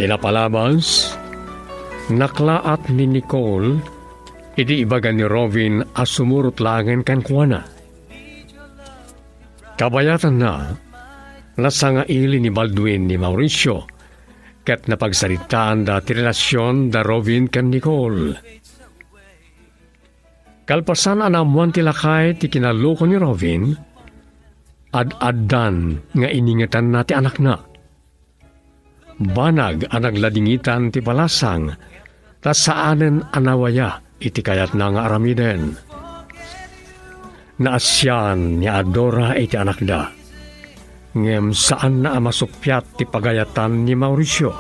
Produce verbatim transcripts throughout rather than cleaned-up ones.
Ti napalabas, naklaat ni Nicole idi ibaga ni Robin a sumurot laengen kenkuana. Kabayatanna, nasangaili ni Baldwin ni Mauricio ket napagsaritaanda ti relasion da Robin ken Nicole. Kalpasan a naammoan ti lakay ti kinalluko ni Robin, ad-addan nga iningetanna ti anakna. Banag a nagladingitan ti balasang ta saanen a nawaya iti kayatna nga aramiden. Naasian ni Adora iti anakda, ngem saanna a masuppiat ti pagayatan ni Mauricio.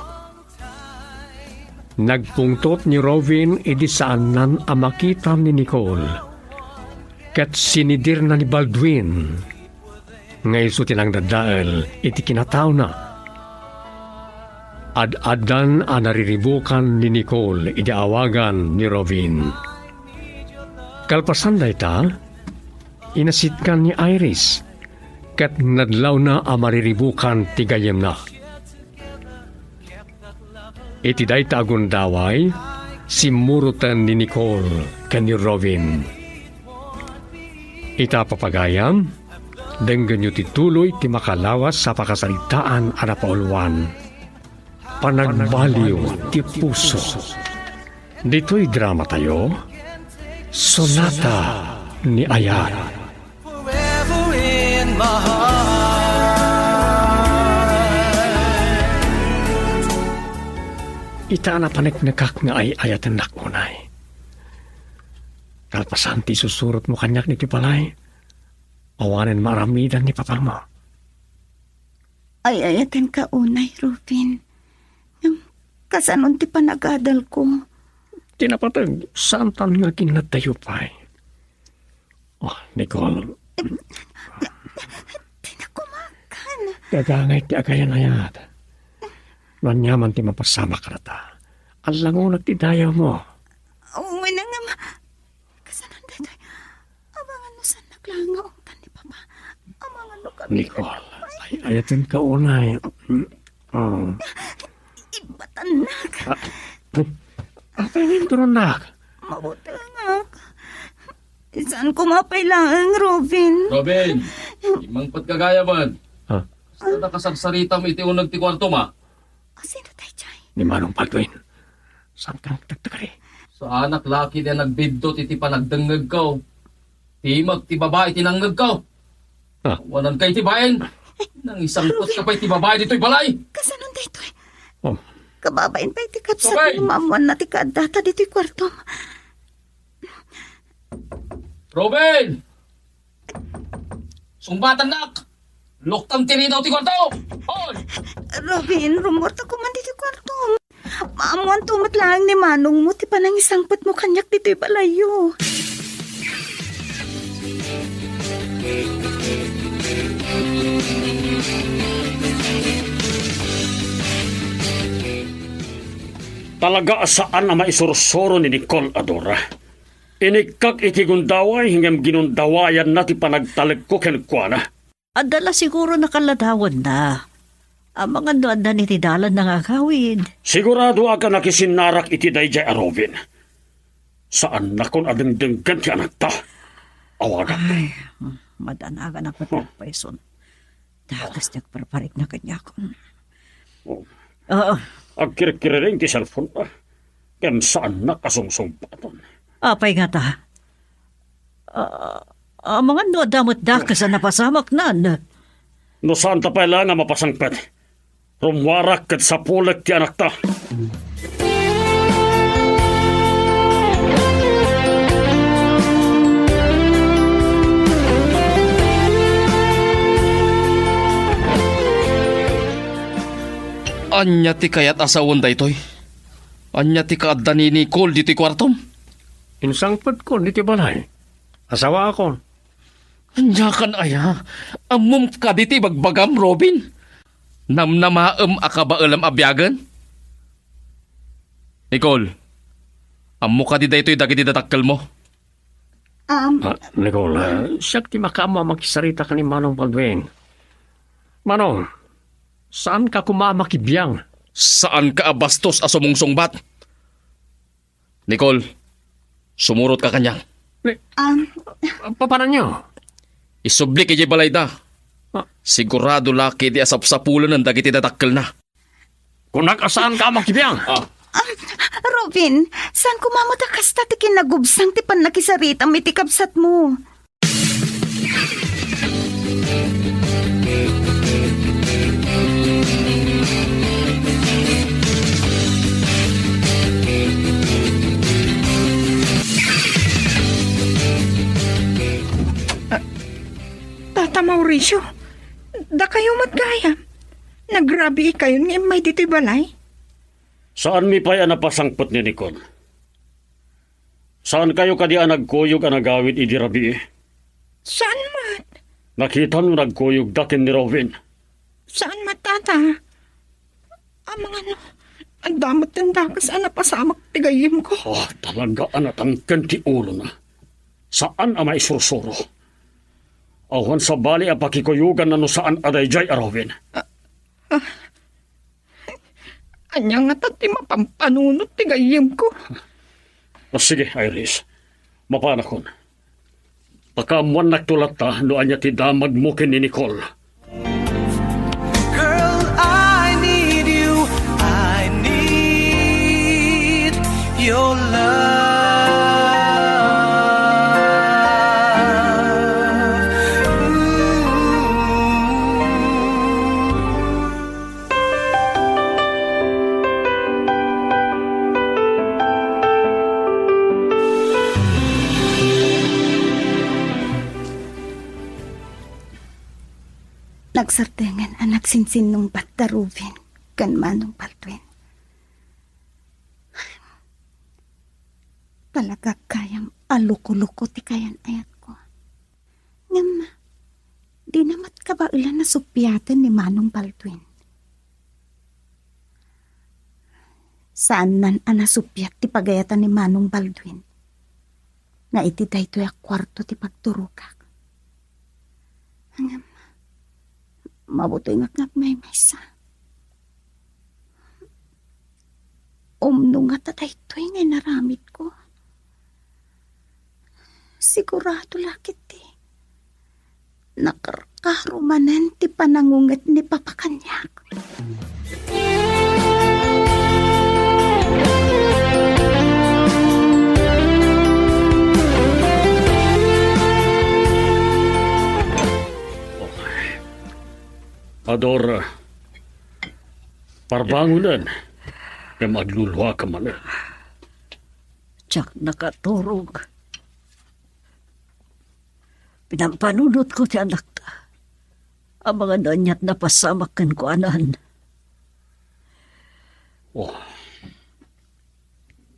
Nagpungtot ni Robin idi saannan a makita ni Nicole, ket sinidirna ni Baldwin nga isu ti nangdadael iti kinataona. Ad-addan a nariribukan ni Nicole idi awagan ni Robin. Kalpasan dayta, inasitgan ni Iris ket nadlawna a mariribukan ti gayyemna. Iti dayta a gundaway, simmuroten ni Nicole ken ni Robin. Ita, papagayam, denggenyo ti tuloy ti makalawas a pakasaritaan a napauluan. Panagbaliw ti puso. Ditoy dramatayo, Sonata ni Ayat. Forever in my heart. Ita a napaneknekak nga ay-ayatennak unay. Kalpasan ti isusurotmo kaniak ditoy balay, awanen maaramidan ni papamo. Ay-ayatenka unay, Robin. Ngem, kasanon ti panagadalko? Ti napateg, saantan nga kinaddayo pay. Oh, Nicole. Ti nakumakan. Gagangay ti agayan-ayat. No aniaman ti mapasamak kenka, allangonak ti dayawmo. Wen, ngem, kasanon daytoy? Amangan no saannak laeng nga ungtan ni Papa. Amangan no kami. Nicole, ay-ayatenka unay. Oh. Ibatannak. Ah, apay nga inturonnak? Mabutengak. Saan koma pay laeng, Robin? Robin, immangpetka gayam. Ha? Saan a kasarsaritam iti uneg ti kuartom? Sino daydiay? Ni Manong Baldwin. Saan ka nagtagtagari? Saanak la ketdi a nagbiddut iti panagdengngegko. Timek ti babai ti nangngegko. Ah. Awananka iti bain. Nangisangpetka pay ti babai ditoy balay. Kasanon daytoy? Oh. Kababain pay ti kabsat, okay, no maammoanna ti kaaddata ditoy kuartom. Robin! Sungbatannak! Luktam ti ridaw ti kuarto! Hoy! Robin, rummuarta koman ditoy kuartom. Maammoanto met laeng ni manongmo ti panangisangpetmo kaniak ditoy balayyo. Talaga a saan a maisursuro ni Nicole a Dora. Inikkak iti gundaway ngem ginundawayanna ti panagtalekko kenkuana. Adda la siguro nakalladawanna. Amangan no addan iti dalanna nga agawid. Siguradoak a nakisinnarak iti daydiay a Robin. Saannakon a dengdenggen ti anakta. Awagak. Ay, madanagan a patagpayson. Dakes ti agparparikna kaniakon. Oh. Oo. Agkirikiriring ti cellphone-na. Ken saannak a sungsungbaton. Apay ngata? Ah, amangan no adda met dakes a napasamaknan. No saanta pay laeng a mapasangpet, rummuarak ket sapulek ti anakta. Ania ti kayat a sawen daytoy? Ania ti kaadda ni Nicole ditoy kuartom? Insangpetkon ditoy balay. Asawaakon. Aniakan aya? Ammom kadi ti ibagbagam, Robin? Namnamaem a kabaelam a biagen? Nicole, ammo kadi daytoy dagiti dadakkelmo? Um, Ah, Nicole, ah, siak ti makaammo a makisarita ken ni Manong Baldwin. Manong, saanka koma a makibiang? Saanka a bastos a sumungsungbat. Nicole, sumurotka kaniak. Ni-, Um, papananyo? Isublik idiay balayda. Ah. Sigurado la ketdi a sapsapulenen dagiti dadakkelna. Kunak a saanka a makibiang. Ah. Um, Robin, saan koma met a kasta ti kinagubsang ti pannakisaritam iti kabsatmo? Tata Mauricio, dakayo met gayam. Nagrabiikayon nga immay ditoy balay? Saanmi pay a napasangpet ni Nicole. Saankayo kadi a nagkuyog a nagawid idi rabii? Saan met? Nakitam no nagkuyogda ken ni Robin? Saan met, Tata. Amangan no, adda met ti dakes a napasamak ti gayyemko. Ah, talaga a natangken ti ulona. Saan a maisursuro. Awan sabali a pakikuyoganna no saan a daydiay a Robin. Ah, ah. Ania ngata ti mapampanunot ti gayyemko? Ah, sige, Iris. Mapanakon. Pakaammuannakto latta no ania ti damagmo ken ni Nicole. Girl, I need you. I need your love. Ooh. Nagsardengen a nagsinsinnungbat da Rubin ken Manong Baldwin. Talaga gayam a loko-loko ti kayan-ayatko. Ngem, dina met kabaelan a suppiaten ni Manong Baldwin. Saannan a nasuppiat ti pagayatan ni Manong Baldwin nga iti daytoy a kuarto ti pagturogak. Ngem, mabutingak nga agmaymaysa. Umno ngata daytoy nga inaramidko. Sigurado la ketdi nakarkaro manen ti panangunget ni Papa kaniak. Adora, parbangonen, ngem agluluaka manen. Diak nakaturog. Pinampanunotko ti anakta. Amangan no aniat napasamak kenkuanan. Oh.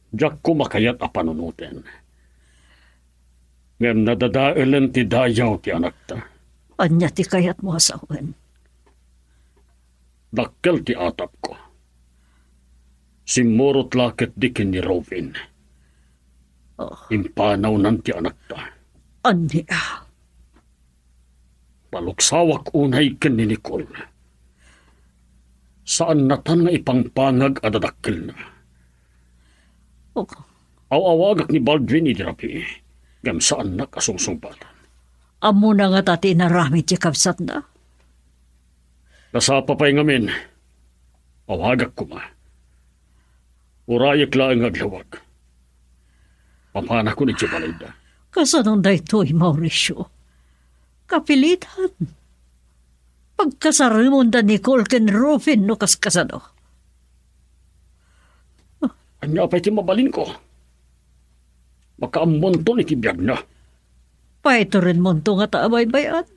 Diakko makayat a panunoten. Ngem nadadaelen ti dayaw ti anakta. Ania ti kayatmo a sawen? Dakkel ti atapko. Simmurot la ketdi ken ni Robin. Oh. Impanawnan ti anakta. Ania? Paluksawak unay ken ni Nicole. Saannatan nga ipangpangag a dadakkelna. Oh. Aw-awagak ni Baldwin idi rabii, ngem saannak a sungsungbatan. Ammona ngata ti inaramid ti kabsatna? Nasapa pay ngamin, awagak koma. Urayek laeng nga aglawag. Papanakon idiay balayda. Kasano daytoy, Mauricio? Kapilitan. Pagkasaremon da Nicole ken Rufin no kaskasano. Ania pay ti mabalinko? Makaammonton iti biagna. Paiturenmonto ngata a baybay-an.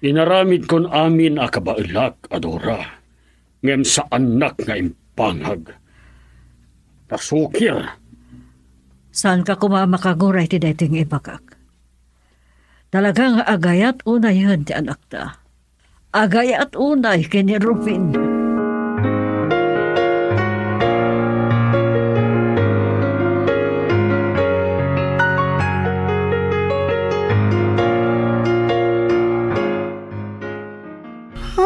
Inaramidkon amin a kabaelak, Adora, ngem saannak nga impangag. Nasukir. Saanka koma a makanguray ti daytoy nga ibagak. Talaga nga agayat unayen ti anakta. Agayat unay ken ni Rufin. Ha?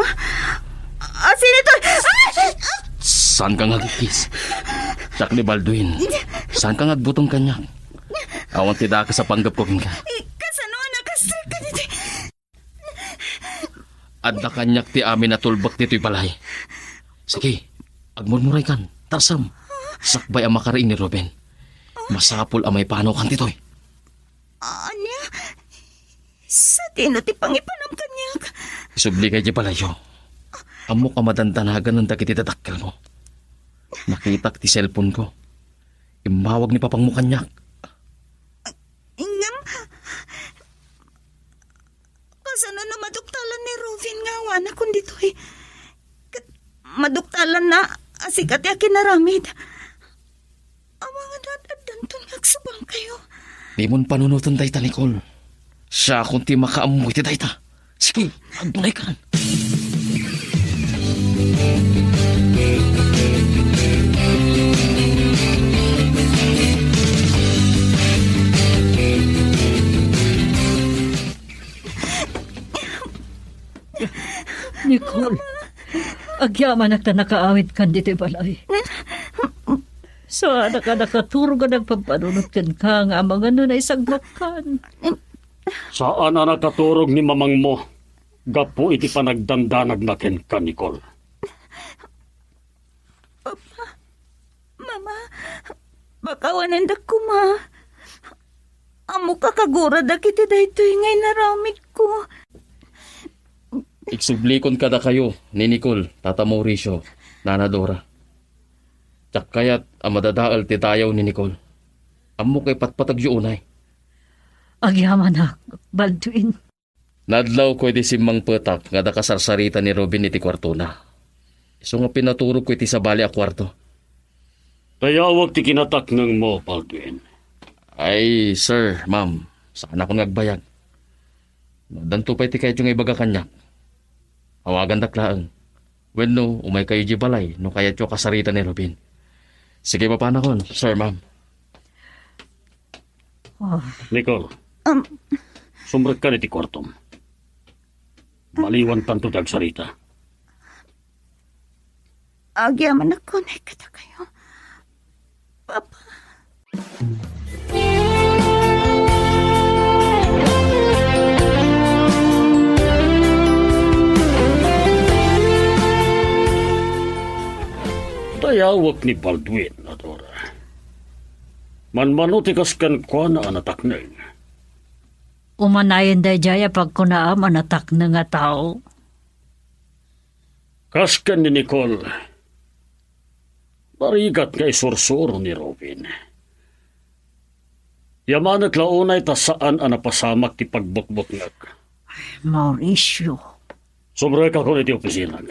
Ah, sino ito? Ah! Saanka nga agkiss? Siak ni Baldwin. Saanka nga agbutong kaniak? Awan ti dakes a panggepko kenka. Eh, kasano a nakastrek ka ditoy? Adda kaniak ti amin a tulbek ditoy balay. Sige, agmurmuraykan. Tarsem. Sakbay a makariing ni Ruben. Masapul a maipanukan ditoy. Ania? Sadino ti pangipanam kaniak? Isubli kay di balayyo. Ammok a madandanagan dagiti dadakkelmo. Nakitak ti cellphone ko. Immawag ni papangmo kaniak. Ngem, kasano no maduktalan ni Ruben nga awanakon ditoy? Ket maduktalanna a sika ti akinaramid. Amangan no ad-addanton nga agsubangkayo. Dimon panunoten dayta, Nicole. Siakon ti makaammo iti dayta. Sige, agdunaykan. Nicole, agyamanak ta nakaawidkan ditoy balay. Saanak a nakaturog a nagpampanunot kenka nga amangan no naisagmokkan. Saan a nakaturog ni mamangmo gapu iti panagdandanagna kenka, Nicole. Papa, Mama, pakawanendak koma. Ammok a kaguradak iti daytoy nga inaramidko. Igsublikon kadakayo ni Nicole, Tata Mauricio, Nana Dora. Diak kayat a madadael ti dayaw ni Nicole. Ammok a ipatpategyo unay. Agyamanak, Baldwin. Nadlawko iti simmangpetak nga adda kasarsarita ni Ruben iti kuartona. Isu nga pinaturogko iti sabali a kuarto. Dayawek ti kinataknengmo, Baldwin. Ay, sir, ma'am, saanakon nga agbayag. No addanto pay ti kayatyo nga ibaga kaniak, awagandak laeng. Wenno, umaykayo idiay balay no kayatyo a kasarita ni Ruben. Sige, mapanakon, sir, ma'am. Ah. Nicole, Um, sumrekkan iti kuartom. Baliwantanto ti agsarita. Agyamanak unay kadakayo, Papa. Dayawek ni Baldwin, Adora. Manmano ti kas kenkuana a natakneng. Umanayen daydiay a pagkunaam a natakneng a tao. Kas ken ni Nicole, narigat nga isursuro ni Ruben. Yamanek la unay ta saan a napasamak ti pagbutbutngek. Mauricio. Sumrekakon iti opisinam.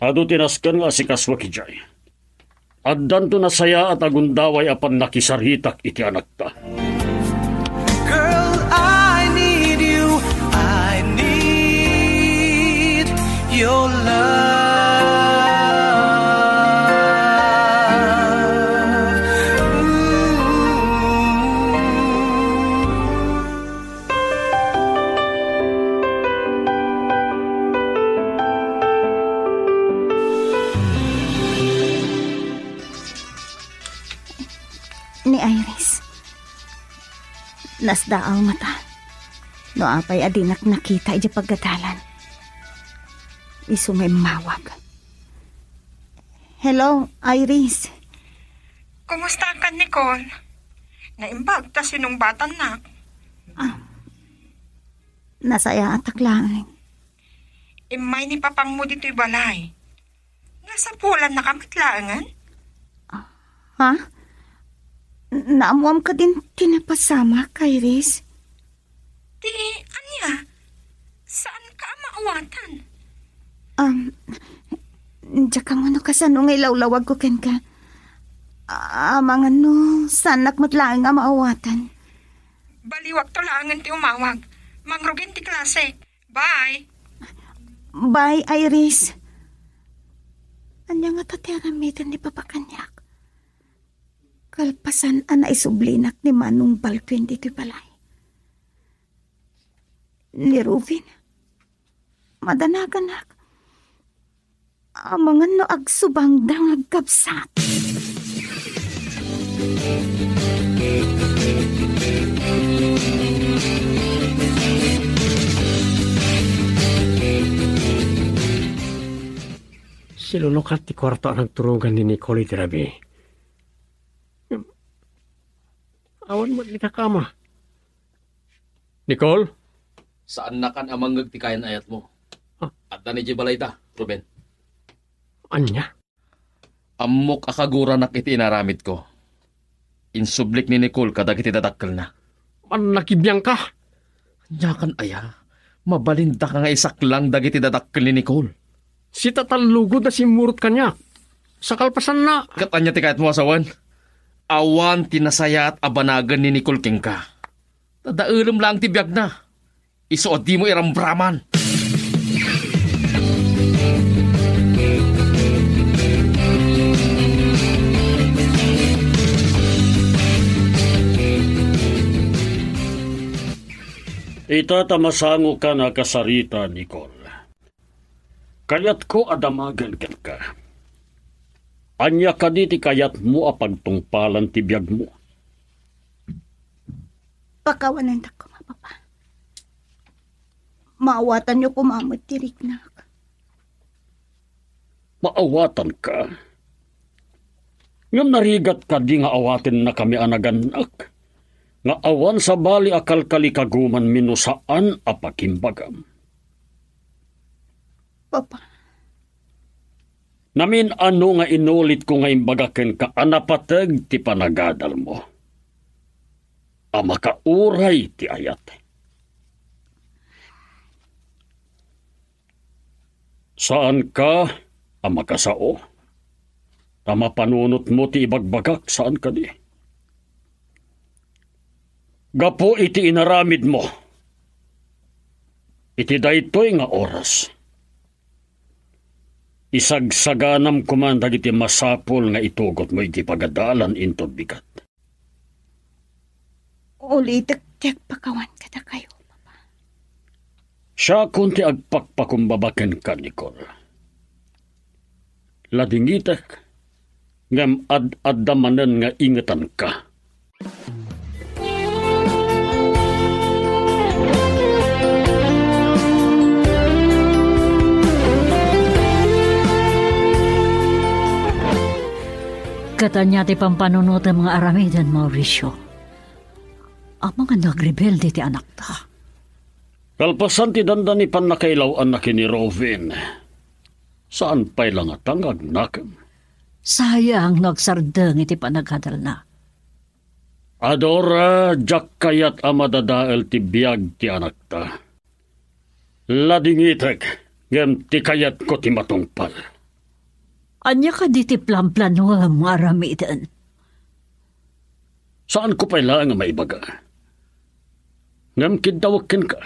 Adu ti nasken nga asikasuek idiay. Addanto nasayaat a gundaway a pannakisaritak iti anakta. Girl, I need you. I need your love. Ooh. Ni Iris, nasdaaw ngata no apay a dinak nakita idiay pagadalan. Isu nga immawag. Hello, Iris. Kumusta ka, Nicole? Naimbag ta sinungbatannak. Ah, nasayaatak laeng. Immay ni papangmo ditoy balay. Nasapulannaka met laengen? Ha? Naammoam kadin ti napasamak, Iris? Ti ania? Saanka a maawatan? Um, diak ammo no kasano nga ilawlawagko kenka. Amangan no, saannak met laeng a maawatan. Baliwakto laengen ti umawag. Mangrugi ti klasek. Bye. Bye, Iris. Ania ngata ti aramiden ni Papa kaniak? Kalpasan a naisublinak ni Manong Baldwin ditoy balay. Ni Ruben, madanaganak. Amangan no agsubangda nga agkabsat. Silunokat ti kuarto a nagturogan ni Nicole iti rabii. Awan met ni kakama. Nicole? Saannakan a mangngeg ti kayan-ayatmo. Ah. Adda ni diay balayta, Ruben. Ania? Ammok a kaguranak iti inaramidko. Insublik ni Nicole kadagiti dadakkelna. Mannakibiangka? Aniakan aya? Mabalindaka nga isaklang dagiti dadakkel ni Nicole. Sita tallugoda simmurot kaniak. Sa kalpasanna. Ket ania ti kayatmo a sawen? Awan ti nasayaat a banagen ni Nicole kenka. Tadaelem laeng ti biagna. Isu a dimo iramraman. Ita ta masangokan a kasarita, Nicole. Kayatko a damagen kenka. Ania kadi ti kayatmo a pagtungpalan ti biagmo? Pakawanendak koma, Papa. Maawatanyo koma met ti riknak. Maawatanka? Ngem narigat kadi nga awatennakami a nagannak, nga awan sabali a kalkalikagumanmi no saan a pakimbagam? Papa. Namin-ano nga inulitko nga imbaga kenka a napateg ti panagadalmo a makauray ti ayat. Saanka a makasao ta mapanunotmo ti ibagbagak, saan kadi? Gapu iti inaramidmo iti daytoy nga oras, isagsaganam koman dagiti masapul nga itugotmo iti pagadalan inton bigat. Ulitek ti agpakawan kadakayo, Papa. Siakon ti agpakpakumbaba kenka, Nicole. Ladingitek, ngem ad-adda manen nga ingetanka. Ket ania ti pampanunotem nga aramiden, Mauricio? Amangan no agrebelde ti anakta. Kalpasan ti dandani pannakailaw-anna ken ni Ruben, saan pay la ngata nga agnakem. Sayang no agsardeng iti panagadalna. Adora, diak kayat a madadael ti biag ti anakta. Ladingitek, ngem ti kayatko ti matungpal. Ania kadi ti planplanoem nga aramiden? Saanko pay laeng a maibaga. Ngem kiddawek kenka.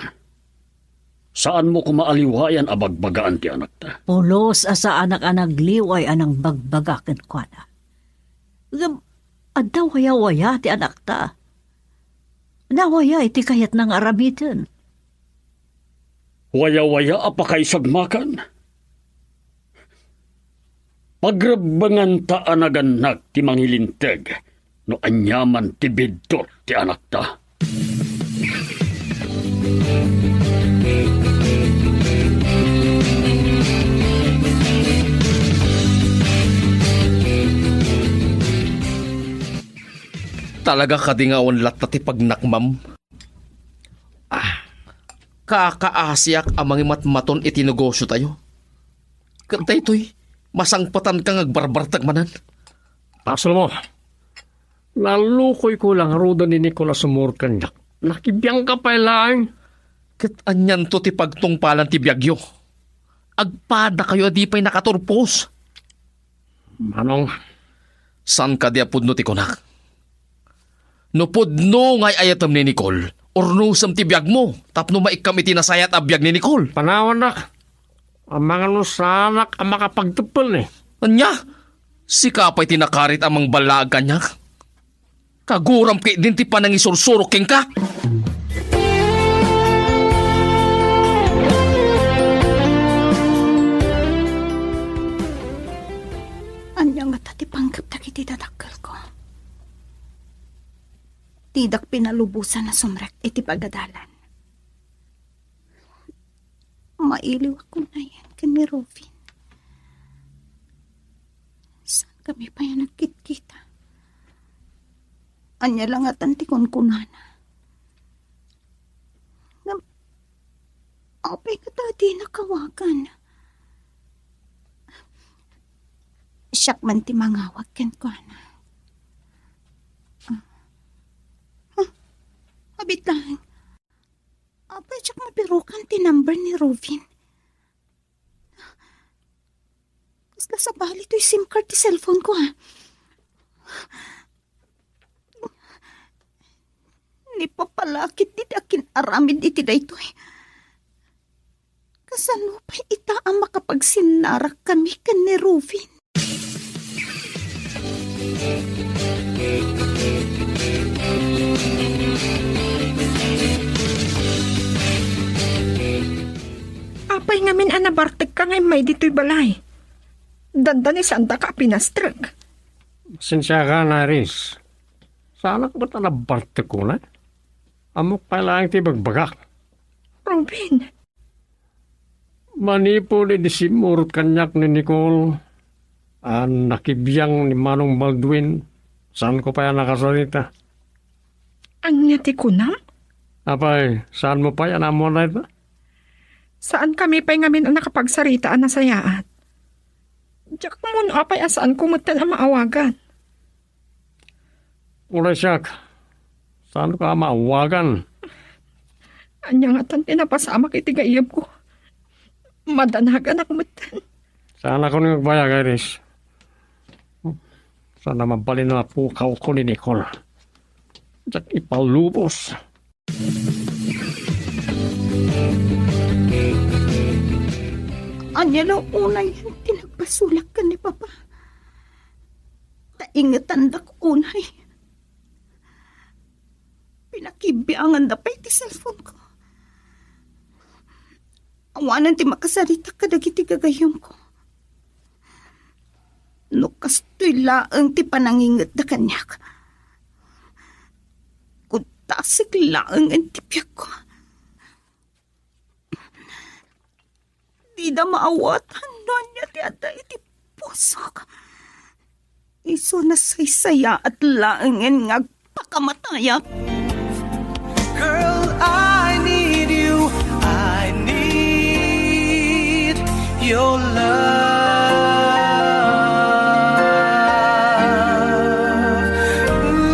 Saanmo koma a liwayan a bagbagaan ti anakta. Pulos a saanak a nagliway a nangbagbaga kenkuana. Ngem adda wayawaya ti anakta. Nawaya iti kayatna nga aramiden. Wayawaya a pakaisagmakan. Pagrebbenganta a nagannak ti mangilinteg no aniaman ti biddut ti anakta. Talaga kadi nga awan latta ti pagnakmam? Ah, kakaasiak a mangimatmaton iti negosiotayo. Ket daytoy, masangpetanka nga agbarbartek manen. Pasulmo, nallukoyko la ngaruden ni Nicolas sumurot kaniak. Nakibiangka pay laeng. Ket anianto ti pagtungpalan ti biagyo? Agpadakayo a di pay nakaturpos. Manong. Saan kadi a pudno ti kunak? No pudno nga ay-ayatem ni Nicole, urnosem ti biagmo tapno maikkam iti nasayaat a biag ni Nicole. Panawannak, amangan no saanak a makapagteppel ni. Ania? Sika pay ti nakarit a mangballaag kaniak? Kaguram ketdin ti panangisursurok kenka. Idak pinalubosan a sumrek iti pagadalan. Mailiwak unayen ken ni Rufin. Saan kami pay a nagkitkita? Ania la ngatan ti kunkunana? Ngem, apay ngata a dinak awagan? Siak man ti mangawag kenkuana. Ah. Huh? Abit laeng. Apay diak mabirukan ti number ni Rufin? Kasla sabali toy SIM card ti cellphone ko, ha? Ni Papa la ketdi ti akin-aramid iti daytoy. Kasano pay ita a makapagsinnarak kami ken ni Rufin? Apay ngamin a nabartekka nga immay ditoy balay? Dandani saandaka a pinastrek. Sensiakan, Iris. Saanak met a nabartek unay. Ammok pay laeng ti ibagbagak. Rufin. Manipud idi simmurot kaniak ni Nicole a nakibiang ni Manong Baldwin, saanko pay a nakasarita. Ania ti kunam? Apay, saanmo pay a naammuan dayta? Saankami pay ngamin a nakapagsarita a nasayaat. Diak ammo no apay a saanko metten a maawagan. Uray siak, saanka a maawagan? Ania ngatan ti napasamak iti gayyemko? Madanaganak metten. Saanakon nga agbayag, Iris. Saan a mabalin a napukawko ni Nicole. Diak ipalubos. Ania la unayen ti nagbasolak ken ni Papa? Ta ingetandak unay. Pinakibianganda pay ti cellphone ko. Awanen ti makasarita kadagiti gagayyemko. No kastoy laeng ti panangingetda kaniak, kudasek laengen ti biagko. Dida maawatan no ania ti adda iti pusok. Isu a nasaysayaat laengen nga agpakamatayak. Girl, I need you. I need your love. Ooh.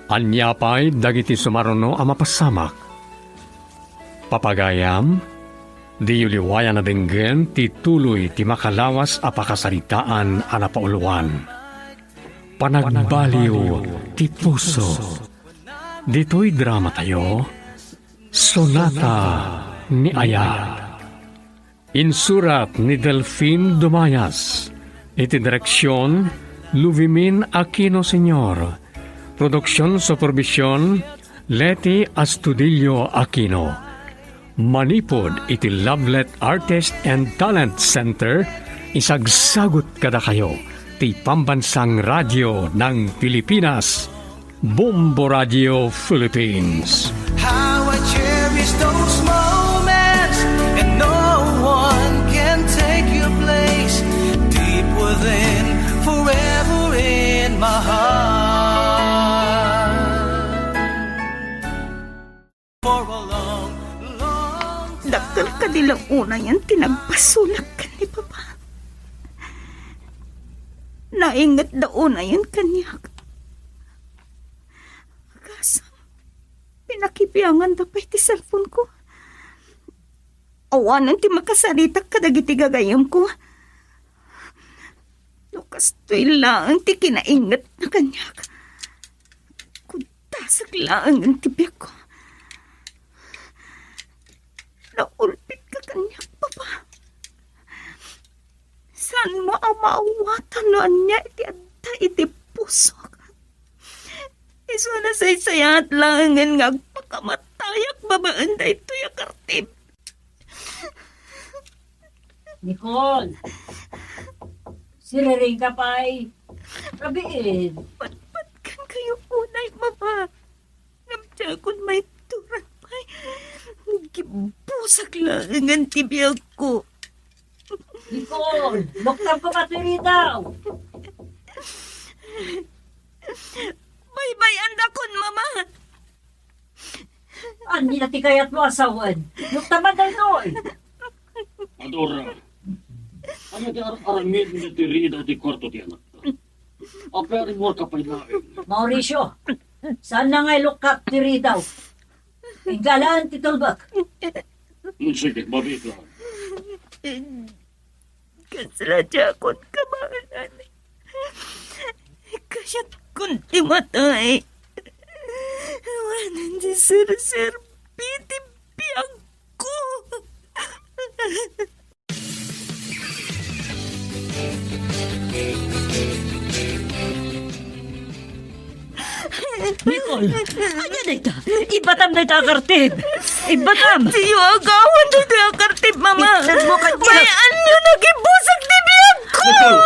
Ania pay dagiti sumaruno a mapasamak? Papagayam, diyo liwayan a denggen ti tuloy ti makalawas a pakasaritaan a napauluan. Panagbaliw ti puso. Ditoy dramatayo, Sonata ni Ayat. Insurat ni Delfin Dumayas. Iti direksyon, Luvimin Aquino Senior. Produksion supervision, Leti Astudillo Aquino. Manipud iti Lovelet Artist and Talent Center, isagsagut kadakayo ti Pambansang Radio ng Pilipinas. Bombo Radio Philippines. How I cherish those moments, and no one can take your place. Deep within, forever in my heart. For a long, long time. Dakkel kadi la unayen ti nagbasolak ken ni Papa. Naingetda unayen kaniak. Agasem, pinakibianganda pay ti cellphone ko. Awanen ti makasaritak kadagiti gagayyemko. No kastoy laeng ti kinaingetna kaniak, kudasek laengen ti biagko. Naulpitka kaniak, Papa. Saanmo a maawatan no ania iti adda iti pusok. Isu a nasaysayaat laengen nga agpakamatayak babaen daytoy a kartib. Nicole! Siriring ka pay. Rabiin. Patpatkan kayo unay, Mama. Ngem diakon maituran pay. Gibusak laengen ti biagko. Nicole, luktab ko ka ti ridaw. Baybay-andakon, Mama. Ania ti kayatmo a sawen? Luktaman daytoy. Adora, ania ti ar-aramidmo ti ridaw ti kuarto ti anakta? Apay a rimmuarka pay laeng? Mauricio, saan na nga iluktab ti ridaw? Inggalaan ti tulbek. Hmm, sige, mabiit lang. Kasla diakon kabaelan. Kayatkon ti matay. Awanen ti serserbi ti biagko. Nicole, ania dayta? Ibbatam dayta a kartib! Ibbatam! Diyo agawan dayta a kartib, Mama. Ibbatam mo kaniak. Baybay-anyo, nagibusak ti biagko! Nicole,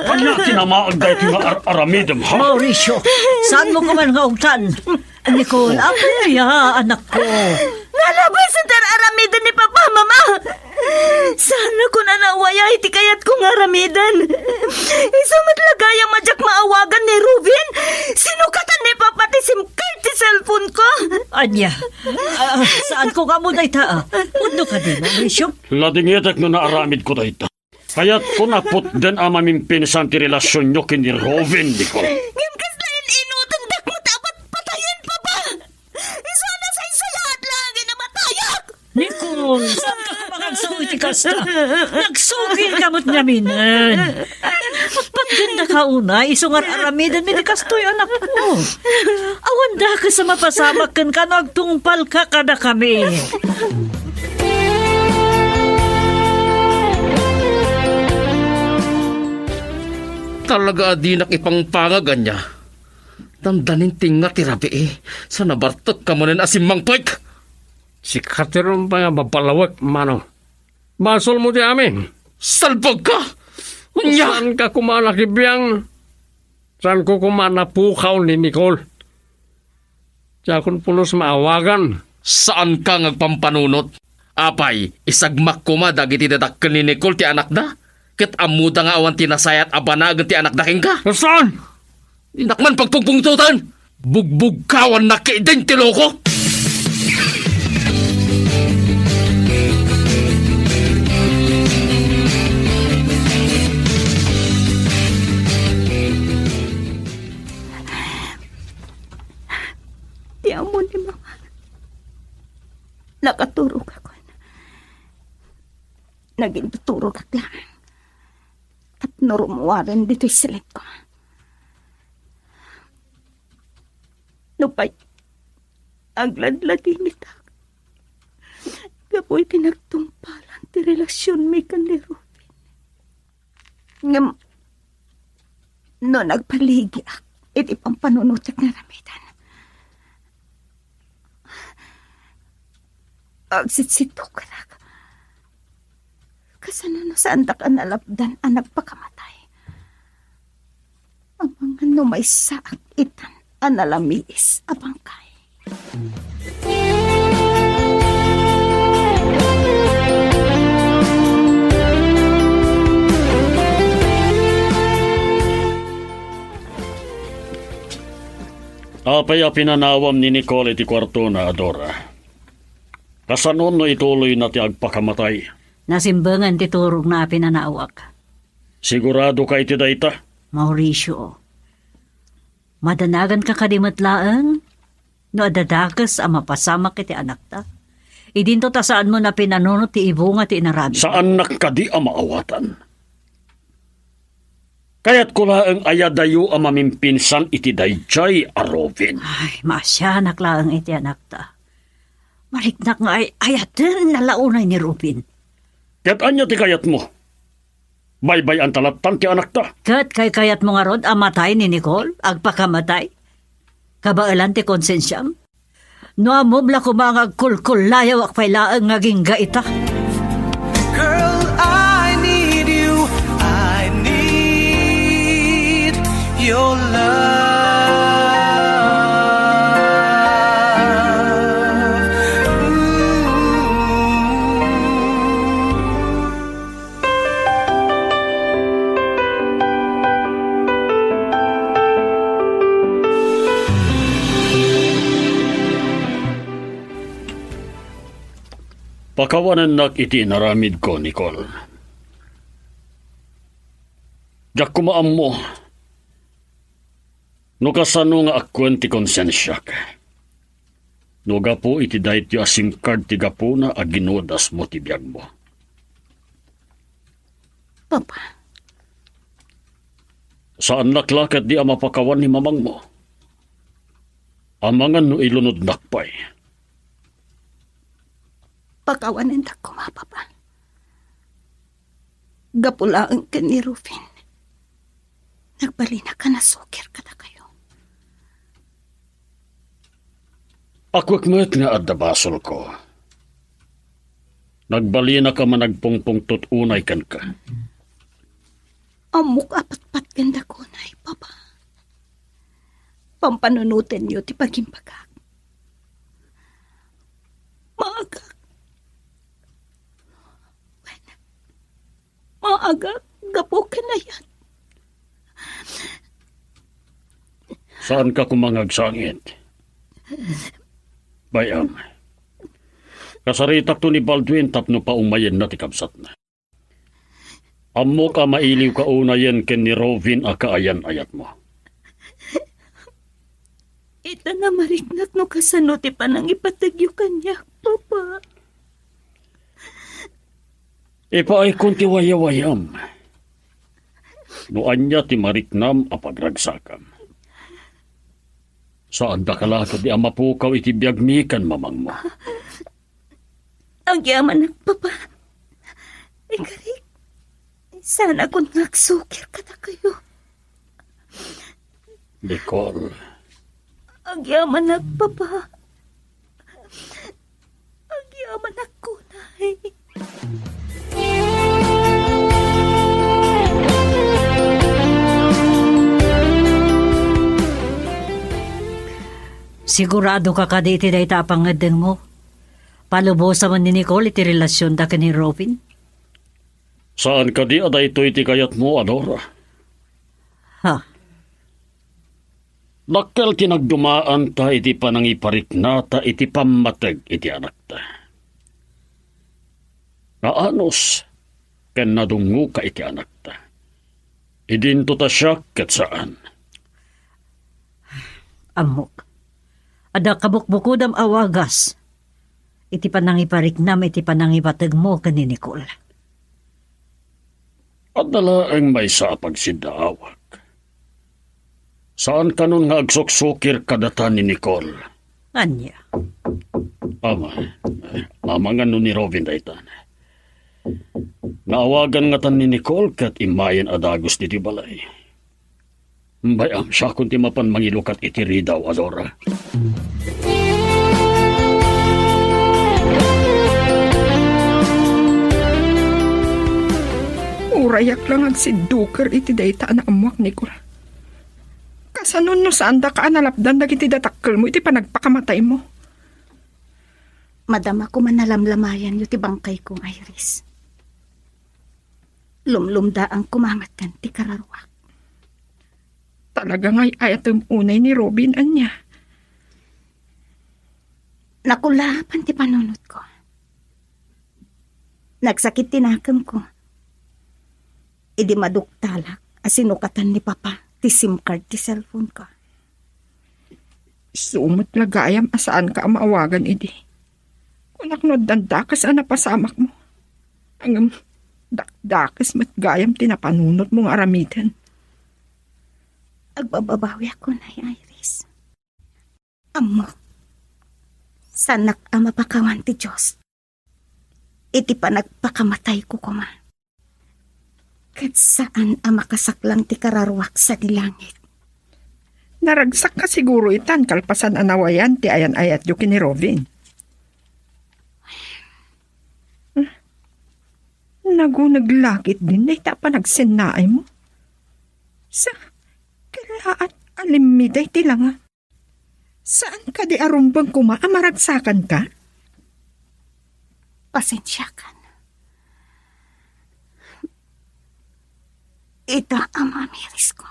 ania ti namaag daytoy nga ar-aramidem, ha? Mauricio, saanmo koma nga ugtan? Nicole, apay aya, anakko? Nalabasan ti ar-aramiden ni Papa, Mama! Saannakon a naawaya iti kayatko nga aramiden. Isu met la gayam a diak maawagan ni Ruben. Sinukatan ni Papa ti SIM card ti cellphone-ko. Ania? Ah, saanko nga ammo dayta, ah. Pudno kadi, Mauricio? Ladingitek no naaramidko dayta. Kayatko a putden a mamimpinsan ti relasionyo ken ni Ruben, Nicole. Ngem kasla in-inutendak met a patpatayen, Papa! Isu a nasaysayaat laengen a matayak! Nicole, saanka koma nga agsao iti kasta? Nagsugilka met ngaminen. Patpatgennaka unay, isu nga ar-aramidenmi ti kastoy, anakko. Awan dakes a mapasamak kenka no agtungpalka kadakami. Talaga a dinak ipangpangag, ania? Dandanin ti nga ti rabii, sa nabartek ka manen a simmangpek. Sika ti rumbeng a mabalawek, Manong. Basolmo ti amin. Salbagka! Ania? Saanka koma a nakibiang? Saanko koma a napukaw ni Nicole? Diakon pulos maawagan. Saanka nga agpampanunot? Apay, isagmak koma dagiti dadakkel ni Nicole ti anakda? Ket ammoda nga awan ti nasayaat a banagen ti anakda kenka? Saan? Dinak man pagpungpungtotan! Bugbugkawannak ketdin ti loko! Ti ammo ni Mama, nakaturogakon. Nagintuturogak laeng tapno rummuaren ditoy silitko. Nupay agladladingitak gapu iti nagtungpalan ti relasionmi ken ni Ruben. Ngem no nagpaligiak iti pampanunotek nga aramiden, agsitsittukerak. Kasano no saandak a nalapdan a nagpakamatay? Amangan no maysaak itan a nalamiis a bangkay. Apay a pinanawam ni Nicole iti kuartona, Adora? Kasano no ituloyna ti agpakamatay? Nasimbengan ti turogna a pinanawak. Siguradoka iti dayta? Mauricio, madanaganka kadi met laeng no adda dakes a mapasamak iti anakta? Idinto ta saanmo a pinanunot ti ibunga ti inaramidmo. Saannak kadi a maawatan? Kayatko laeng a adayo a mamimpinsan iti daydiay a Ruben. Ay, maasianak laeng iti anakta. Mariknak nga ay-ayatenna la unay ni Ruben. Ket ania ti kayatmo? Baybay-anta lattan ti anakta. Ket kaykayatmo ngarud a matay ni Nicole? Agpakamatay? Kabaelan ti konsensiam? No ammom la koma nga agkulkullayawak pay laeng nga agingga ita. Girl, Your love. Pakawanennak iti inaramidko, Nicole. Diak koma ammo no kasano nga akkuen ti konsensiak. No gapu iti daytoy a sim card ti gapuna a ginudasmo ti biagmo. Papa. Saannak la ketdi a mapakawan ni mamangmo. Amangan no ilunodnak pay. Pakawanendak koma, Papa. Gapu laeng ken ni Rufin, nagbalinak a nasukir kadakayo. Akuek met nga adda basolko. Nagbalinak a managpungpungtot unay kenka. Ammok a patpat ken dakuna, Papa. Pampanunotenyo ti pagimbagak. Maagak. Maagak gapu ken ayat. Saanka koma nga agsangit. Bay-am. Kasaritakto ni Baldwin tapno paumayenna ti kabsatna. Ammok a mailiwka unayen ken ni Rovin a kaayan-ayatmo. Ita, namariknak no kasano ti panangipategyo kaniak, Papa. Ipaaykon ti wayawayam. No ania ti mariknam a pagragsakam. Saandaka la ketdi a mapukaw iti biagmi ken mamangmo. Agyamanak, Papa. Ikarik, saanakon nga agsukir kadakayo. Nicole. Agyamanak, Papa. Agyamanak kunay. Sigurado ka kadi iti dayta a pangngeddengmo? Palubosamen ni Nicole iti relasionda ken ni Robin? Saan kadi a daytoy ti kayatmo, Adora? Ha? Dakkel ti nagdumaanta iti panangipariknata iti pammateg iti anakta. Naanus ken nadungngoka iti anakta. Idinto ta siak ket saan. Ammok. Adda kabukbukodam a wagas iti panangipariknam iti panangipategmo ken ni Nicole. Adda laeng maysa a pagsiddaawak. Saan kanon nga agsuksukir kadata ni Nicole. Ania? Ama, amangan no ni Robin dayta. Naawagan ngatan ni Nicole ket immayen a dagus ditoy balay. Bay-am, siakon ti mapan mangilukat iti ridaw, Adora. Urayak la nga agsidduker iti dayta a naammoak, Nicole. Kasano no saandaka a nalapdan dagiti dadakkelmo iti panagpakamataymo? Madama koma nalamlamayanyo ti bangkayko, Iris. Lumlumdaang koma met ti kararuak. Talaga nga ay-ayatem unay ni Robin, ania? Nakulaapan ti panunotko. Nagsakit ti nakemko idi maduktalak a sinukatan ni Papa ti sim card ti cellphone ko. Isu met la gayam a saanka a maawagan idi. Kunak no addan dakes a napasamakmo. Ngem dakdakes met gayam ti napanunotmo nga aramiden. Agbababawiak kunay, Iris. Ammok, saanak a mapakawan ti Dios iti panagpakamatayko koma. Ket saan a makasaklang ti kararuak sadi langit. Naragsakka siguro itan kalpasan a nawayan ti ayan-ayatyo ken ni Robin. Ah, naguneg la ketdin dayta a panagsennaaymo. Sa, kala, Aat a limmida iti langa. Saan kadi a rumbeng koma a maragsakanka? Pasensiakan. Ita a mamirisko.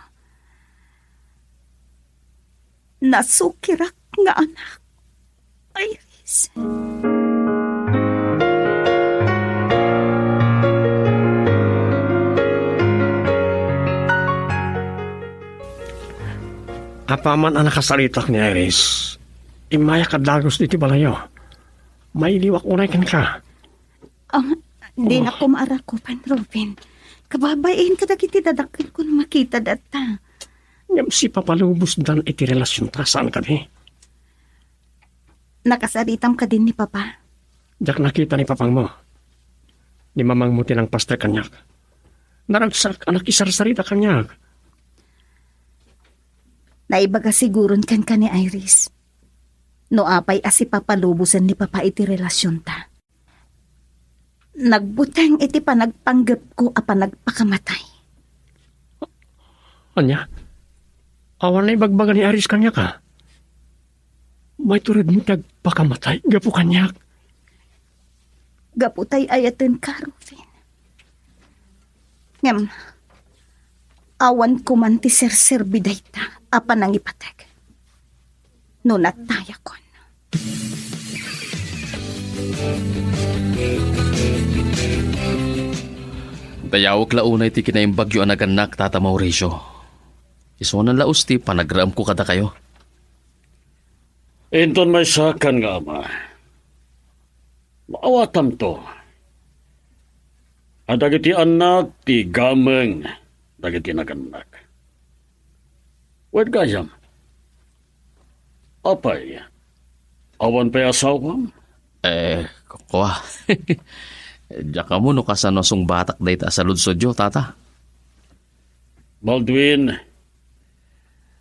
Nasukirak nga anak, Iris. Apaman a nakasaritak ni Iris, immayak a dagus ditoy balayyo. Mailiwak unay kenka. Ah, dinak koma arakupan, Ruben. Kababain kadagiti dadakkelko no makita data. Ngem sipapalubosdan iti relasionta, saan kadi? Nakasaritam kadin ni Papa? Diak nakita ni Papangmo. Ni Mamangmo ti nangpaster kaniak. Naragsak a nakisarsarita kaniak. Naibaga siguron kenka ni Iris. No apay a sipapalubosen ni Papa iti relasionta. Nagbuteng iti panagpanggepko a panagpakamatay. Ania? Awan naibagbaga ni Iris kaniak a? Maituredmo ti agpakamatay gapu kaniak? Gapu tay ayatenka, Ruben. Ngem, awan koman ti serserbi dayta a panangipateg. No natayakon. Dayawek la unay ti kinaimbagyo a nagannak, Tata Mauricio. Isunan la usti panagraemko kadakayo. Inton maysakan nga ama, maawatamto a dagiti annak ti gameng dagiti nagannak. Wen gayam, apay, awan pay asawam? Eh, kua. Diak ammo no kasano a sungbatak dayta a saludsodyo, Tata. Baldwin,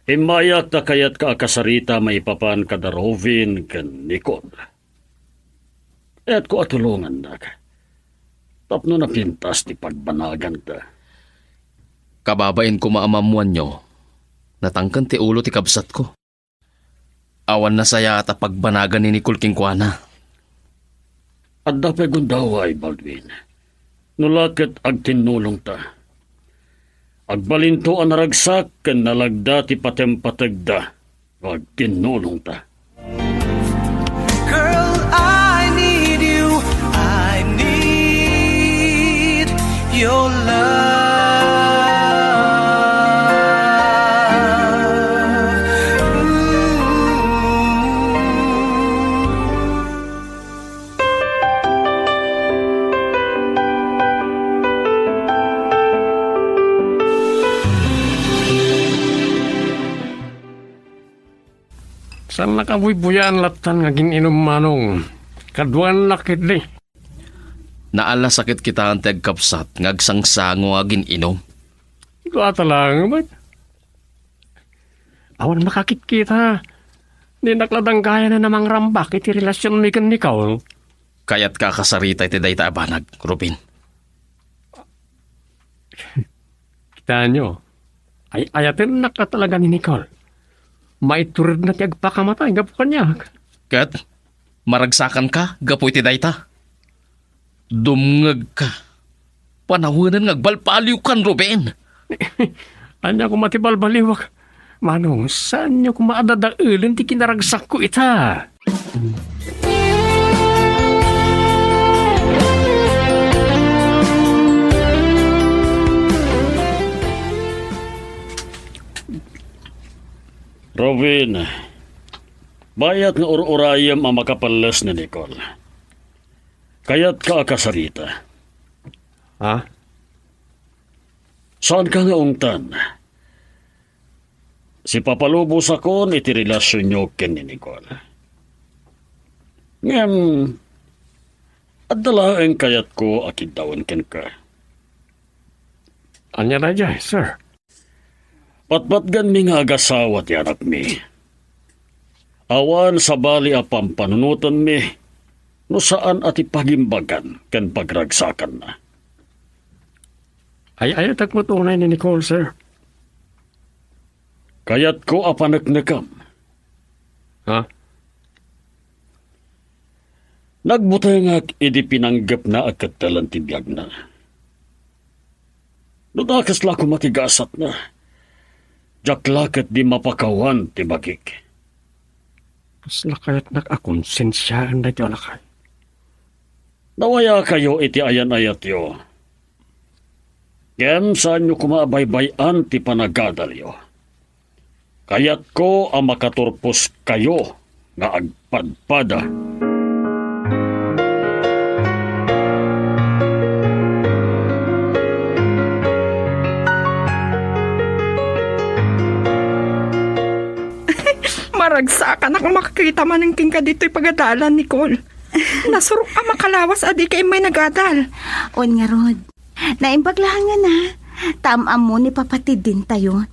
immayak ta kayatka a kasarita maipapan kada Rovin ken Nicole. Kayatko a tulongannak tapno napintas ti pagbanaganta. Kababain koma a maammoanyo, natangken ti ulo ti kabsatko. Awan nasayaat a pagbanagan ni Nicole kenkuana. Adda pay gundaway, Baldwin. No la ket agtinnulongta. Agbalinto a naragsak ken nalagda ti patempategda no agtinnulongta. Girl, I need you. I need your love. Ooh. Saan nakabuybuyan lattan nga agin-inum, Manong. Kaduannak ketdi. Naalasakit kitaen ti agkabsat nga agsangsango nga agin-inum. Dua ta laeng met. Awan makakitkita. Dinak la danggayan a mangrambak iti relasionmi ken Nicole. Kayatka a kasarita iti dayta a banag, Ruben? Kitaenyo, ay-ayatennak a talaga ni Nicole. Maituredna ti agpakamatay gapu kaniak. Ket maragsakanka gapu iti dayta? Dumngegka. Panawenen nga agbalbaliwkan, Ruben. Ania koma ti balbaliwak? Manong, saanyo koma a dadaelen ti kinaragsakko ita? Ruben, bayat nga ur-urayem a makapelles ni Nicole. Kayatka a kasarita. Ha? Saanka nga ungtan. Sipapalubosakon iti relasionyo ken ni Nicole. Ngem, adda laeng kayatko a kiddawen kenka. Ania daydiay, sir? Patpatganmi nga agasawa ti anakmi. Awan sabali a pampanunotenmi no saan a ti pagimbagan ken pagragsakanna. Ay-ayatek met unay ni Nicole, sir. Kayatko a paneknekem. Ha? Nagbutengak idi pinanggepna a kettelen ti biagna. No dakes la koma ti gasatna, diak la ketdi mapakawan ti bagik. Kasla kayatnak a konsensiaen daytoy a lakay. Nawayakayo iti ayan-ayatyo. Ngem saanyo koma a baybay-an ti panagadalyo. Kayatko a makaturposkayo nga agpadpada. Maragsakanak a makakita manen kenka ditoy pagadalan, Nicole. Nasurok a makalawas a dika immay nagadal. On ngarud, naimbag laeng a, ta am-ammo ni Papa ti dintayo,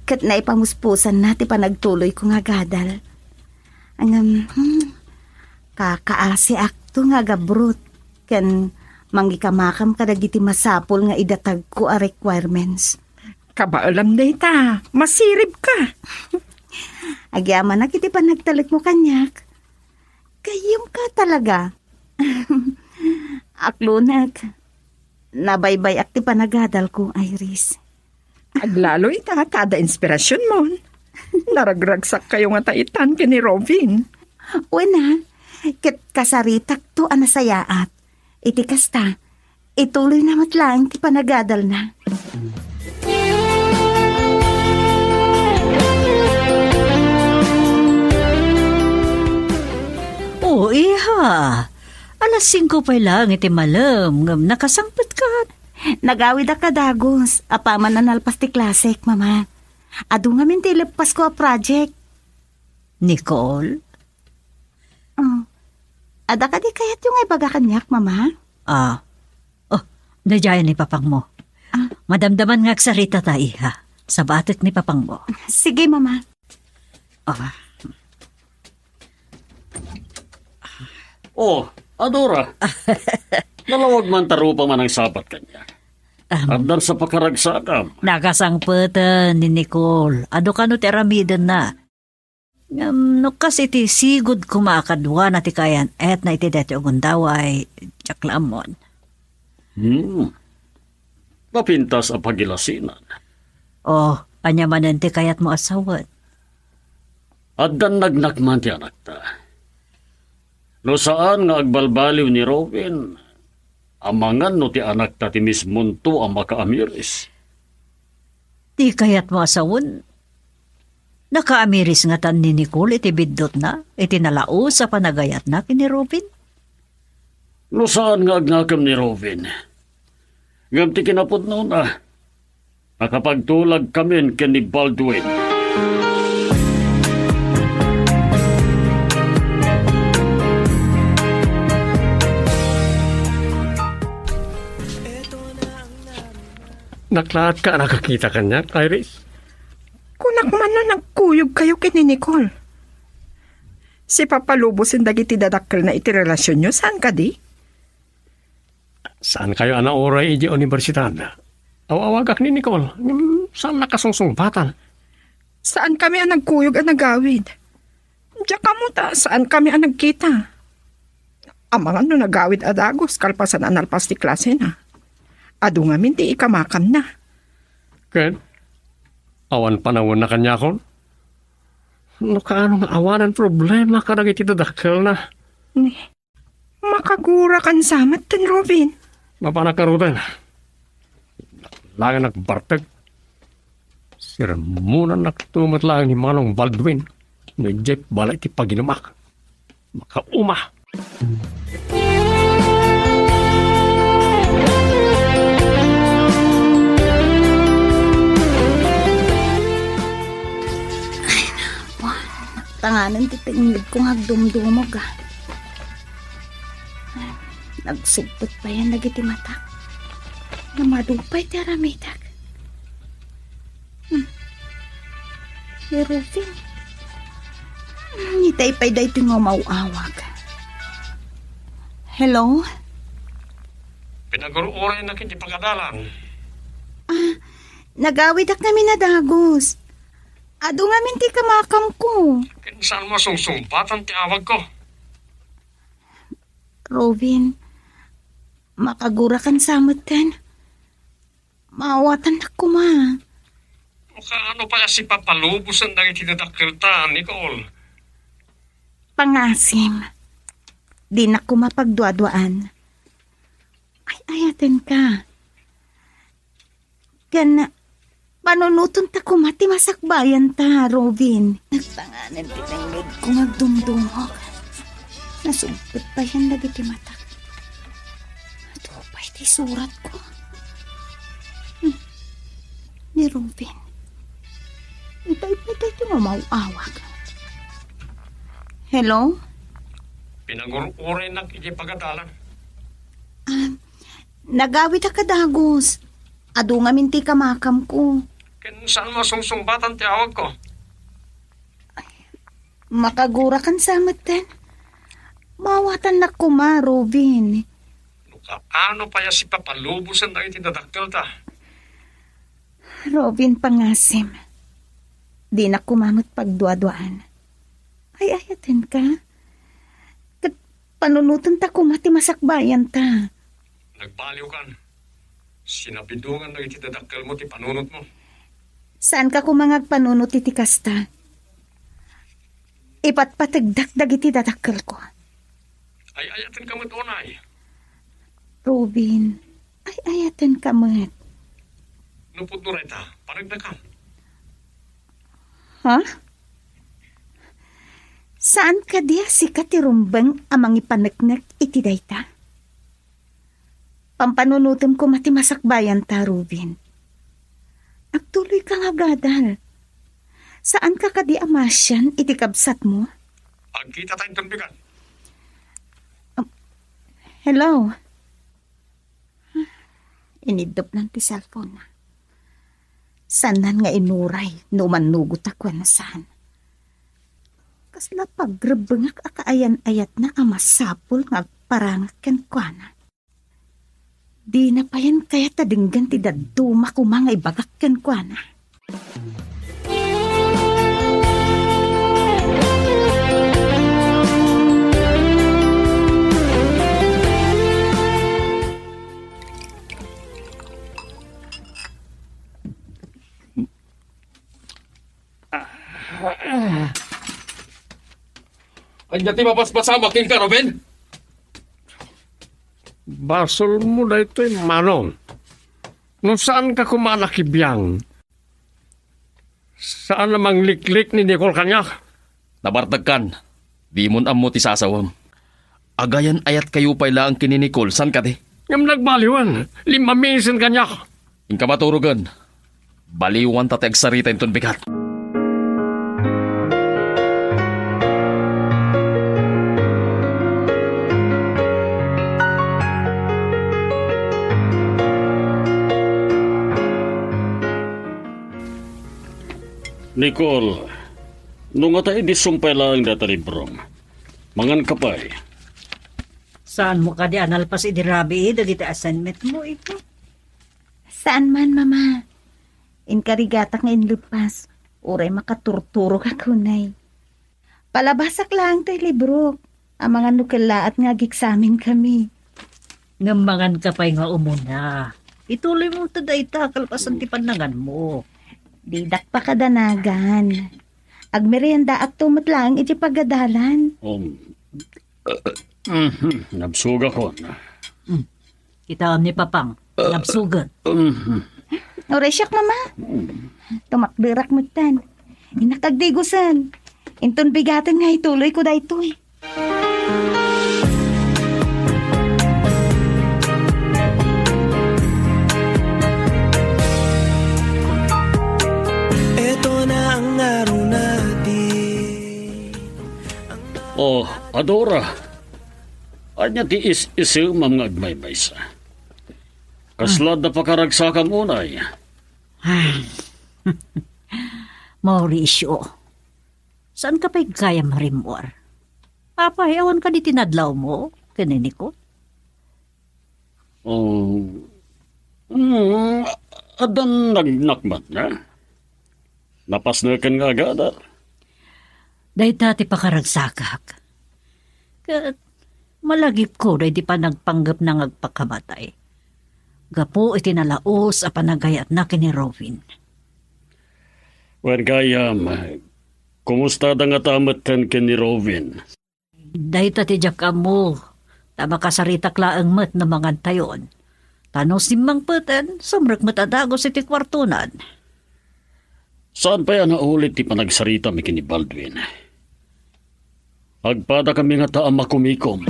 ket naipamuspusanna ti panagtuloyko nga agadal. Ngem, hmm, kakaasiakto nga agabrot ken mangikamakam kadagiti masapul nga idatagko a requirements. Kabaelam dayta, masiribka. Agyamanak iti panagtalekmo kaniak. Gayyemka talaga. Aklonek, nabaybay-ak ti panagadalko, Iris. Aglalo ita ta adda inspirasionmon. Naragragsakkayo ngata itan ken ni Robin. Wen a, ket kasaritakto a nasayaat. Iti kasta, ituloyna met laeng ti panagadalna. O, iha. Alas singko pay laeng iti malem, ngem nakasangpetka. Nagawidak a dagus, apaman a nalpas ti klasek, Mama. Adu ngamin ti ileppasko a project. Nicole? Oh. Adda kadi kayatyo nga ibaga kaniak, Mama? Ah. Oh, daydiay ni papangmo. Ah. Madamdaman nga agsarita ta, iha. Sabatek ni papangmo. Sige, Mama. Ah. Oh, Adora. Nalawag man ta rupa manang sabat kaniak. Ahm. Addan sa pakaragsakam. Nakasangpeten ni Nicole. Adu kano ti aramidenna. Ngem no kas iti sigud koma a kaduana ti kaayan-ayatna iti daytoy a gundaway, diak la ammon. Hmm. Mapintas a pagilasinan. Oh, ania manen ti kayatmo a sawen? Addan nagnak man ti anakta. No saan nga agbalbaliw ni Robin, amangan no ti anakta ti mismonto a makaamiris. Ti kayatmo a sawen, nakaamiris ngatan ni Nicole iti biddutna, iti nalaus a panagayatna ken ni Robin? No saan nga agnakem ni Robin, ngem ti kinapudnona, nakapagtulagkamin ken ni Baldwin. Naklaatka a nakakita kaniak, Iris? Kunak man no nagkuyogkayo ken ni Nicole. Sipapalubosen dagiti dadakkelna iti relasionyo, saan kadi? Saankayo a nauray idiay universidad. Aw-awagak ni Nicole, ngem saanna kasungsungbatan. Saankami a nagkuyog a nagawid. Diak ammo ta saankami a nagkita. Amangan no nagawid a dagus kalpasan a nalpas ti klasena. Adu ngamin ti ikamakamna. Ken, awan panawenna kaniakon? No kaano nga awanen problema kadagiti dadakkelna? Ni, makagurakan sa met, Robin. Mapanak ngaruden. Laeng nagbartek. Sermonannakto met laeng ni Manong Baldwin no idiay balay ti paginumak. Makauma. Ay, naku. Tanganen ti tengngedko nga agdumdumog, ah. Nagsugpet payen dagiti matak. Namadu pay ti aramidek. Hmm. Ni Rufin. Hmm, itay pay daytoy nga umaw-awag. Hello? Pinagur-uraynak iti pagadalan. Ah, nagawidak ngamin a dagus. Adu ngamin ti kamakamko. Ken saanmo a sungsungbatan ti awagko? Robin, makagurakan sa metten. Maawatannak koma. No kaano pay a sipapalubosen dagiti dadakkelta, Nicole? Pangasim, dinak koma pagduaduaan. Ay-ayatenka. Ken panunoten ta koma ti masakbayanta, Robin. Nagtanganen ti tengngegko nga agdumdumog. Nasugpet payen dagiti matak. Adu pay ti suratko. Hmm. Ni Robin. Itay pay ti mamaw-awag. Hello? Pinagur-uraynak iti pagadalan. Ah, nagawid a kadagus. Adu ngamin ti kamakamko. Ken saanmo a sungsungbatan ti awagko? Makagurakan sa metten. Maawatannak koma, Robin. No kaano pay a sipapalubosen dagiti dadakkelta? Robin, pangasim. Dinak koma met pagduaduaan. Ay-ayatenka. Ket panunoten ta koma ti masakbayanta. Nagbaliwkan. Sinabidongan dagiti dadakkelmo ti panunotmo. Saanka koma nga agpanunot iti kasta. Ipatpategdak dagiti dadakkelko. Ay-ayatenka met unay. Robin, ay-ayatenka met. No pudno dayta, paneknekam. Ha? Saan kadi a sika ti rumbeng a mangipaneknek iti dayta? Pampanunotem koma ti masakbayanta, Robin. Agtuloyka nga agadal. Saanka kadi a masian iti kabsatmo? Agkitata inton bigat. Um, hello? Iniddupnan ti cellphone-na. Saannan nga inuray no umannugot a kuan no saan. Kasla pagrebbengak a kaayan-ayatna a masapul nga agparangak kenkuana. Dina payen kayat a denggen ti dadduma koma nga ibagak kenkuana. Ania ti mabasbasam kenka, Ruben? Basolmo daytoy, Manong. No saanka koma a nakibiang, saan a mangliklik ni Nicole kaniak? Nabartekkan. Dimon ammo ti sasawem. Agayan-ayatkayo pay laeng ken ni Nicole, saan kadi? Ngem nagbaliwen. Limmamisen kaniak. Inka maturogen. Baliwanta ti agsarita inton bigat. Nicole, no ngata idi sumpay laeng dayta librom, manganka pay. Saanmo kadi a nalpas idi rabii dagiti assignment mo, ipo? Saan man, Mama. Inkarigatak nga inlippas, uray makaturturogak unay. Palabasak laeng toy librok, amangan no kellaat nga ageksamenkami. Ngem manganka pay nga umuna. Ituloymo ta dayta kalpasan ti pannanganmo. Didak pakadanagan. Agmeriendaakto met laeng iti pagadalan. Um, mhm, nabsugakon. Mm. Kitaem ni Papang, nabsugen. Mhm. Uray siak, Mama. Tumakderak metten. Innak agdigusen. Inton bigaten nga ituloyko daytoy. Eto na ang araw natin. Oh, Adora. Ania ti is-isemam nga agmaymaysa? Kasla adda pakaragsakam unay? Ay. Mauricio, saanka pay gayam rimmuar? Apay, awan kadi ti nadlawmo ken ni Nicole? Oh, mm, addan nagnakmatna? Napasneken nga agadal. Dayta ti pakaragsakak. Ket malagipko daydi panagpanggepna nga agpakamatay. Gapu iti nalaus a panagayatna ken ni Robin. Wen gayam, kumusta da ngata metten ken ni Robin? Dayta ti diak ammo, ta makasaritak laeng met no mangantayon. Ta no simmangpeten, sumrek met a dagus iti kuartonan. Saan pay a naulit ti panagsaritam ken ni Baldwin. Agpadakami ngata a makumikom.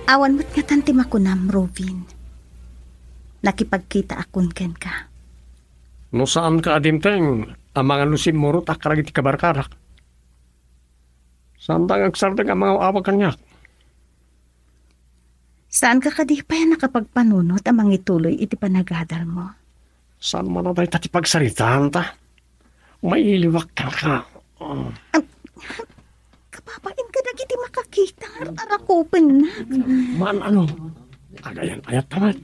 Awan met ngatan ti makunam, Robin. Nakipagkitaakon kenka. No saanka a dimteng, amangan no simmurot a kadagiti kabarkadak. Saanta nga agsardeng a mangaw-awag kaniak. Saanka kadi pay a nakapagpanunot a mangituloy iti panagadalmo? Saan man a dayta ti pagsaritaanta? Mailiwak kenka. Am, kababain kadagiti makakita nga ar-arakupennak. Maan ano? Agayan-ayat ka man.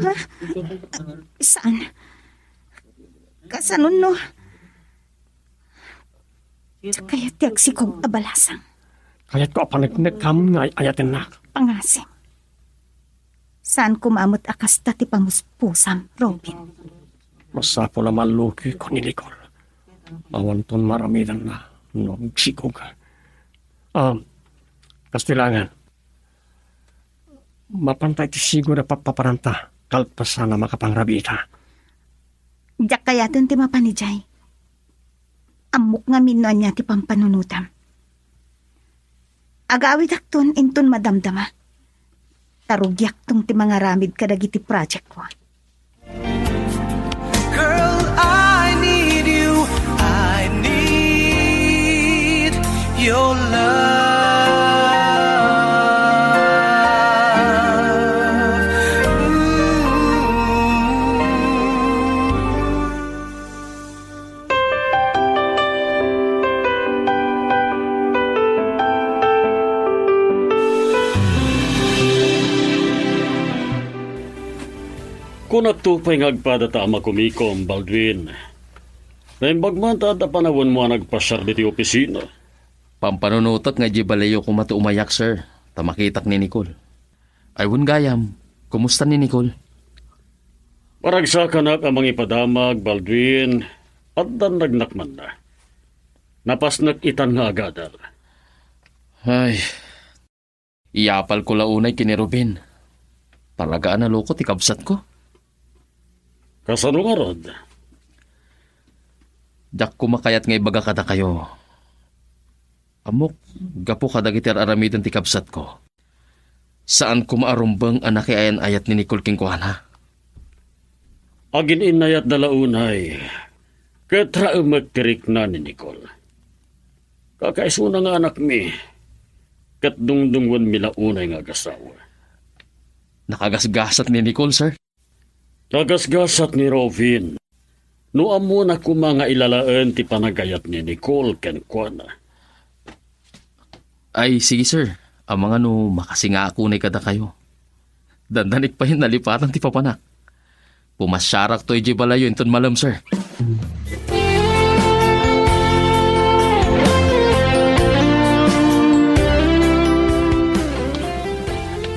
Ha? Saan? Kasano no? Diak kayat ti agsikog a balasang. Kayatko a paneknekkam nga ay-ayatennak. Pangasim. Saan koma met a kasta ti pamuspusam, Robin. Masapul a mallukiko ni Nicole. Awanton maaramidanna no agsikog. Ah, kastilangan. Mapanta iti sigud a pappapananta, kalpasan a makapangrabiita. Diak kayaten ti mapan idiay. Ammok ngamin no ania ti pampanunotam. Agawidakton inton madamdama. Ta rugiakton ti mangaramid kadagiti projectko. Girl, I need you. I need your love. Ooh. Kunakto pay nga agpadata a makumikom, Baldwin. Naimbag man ta adda panawenmo a nagpasiar ditoy opisina. Pampanunotek nga idiay balayyo koma ti umayak, sir, ta makitak ni Nicole. Ay, wen gayam, kumusta ni Nicole? Maragsakanak a mangipadamag, Baldwin. Addan nagnakmanna. Napasnek itan nga agadal. Ay, iyapalko la unay ken ni Ruben. Talaga a naloko ti kabsatko. Kasano ngarud? Diak koma kayat nga ibaga kadakayo. Ammok, gapu kadagiti ar-aramiden ti kabsatko, saan koma a rumbeng a nakiayan-ayat ni Nicole kenkuana. Agin-innayatda la unay, ket raemek ti rikna ni Nicole. Kakaisuna nga anakmi, ket dungdungngoenmi la unay nga agasawa. Nakagasgasat ni Nicole, sir. Nagasgasat ni Robin. No ammona koma nga ilalaen ti panagayat ni Nicole kenkuana. Ay, sige, sir. Amangan no makasingaak unay kadakayo. Dandanik pay nalipatan ti papanak. Pumasiarakto idiay balayyo inton malem, sir.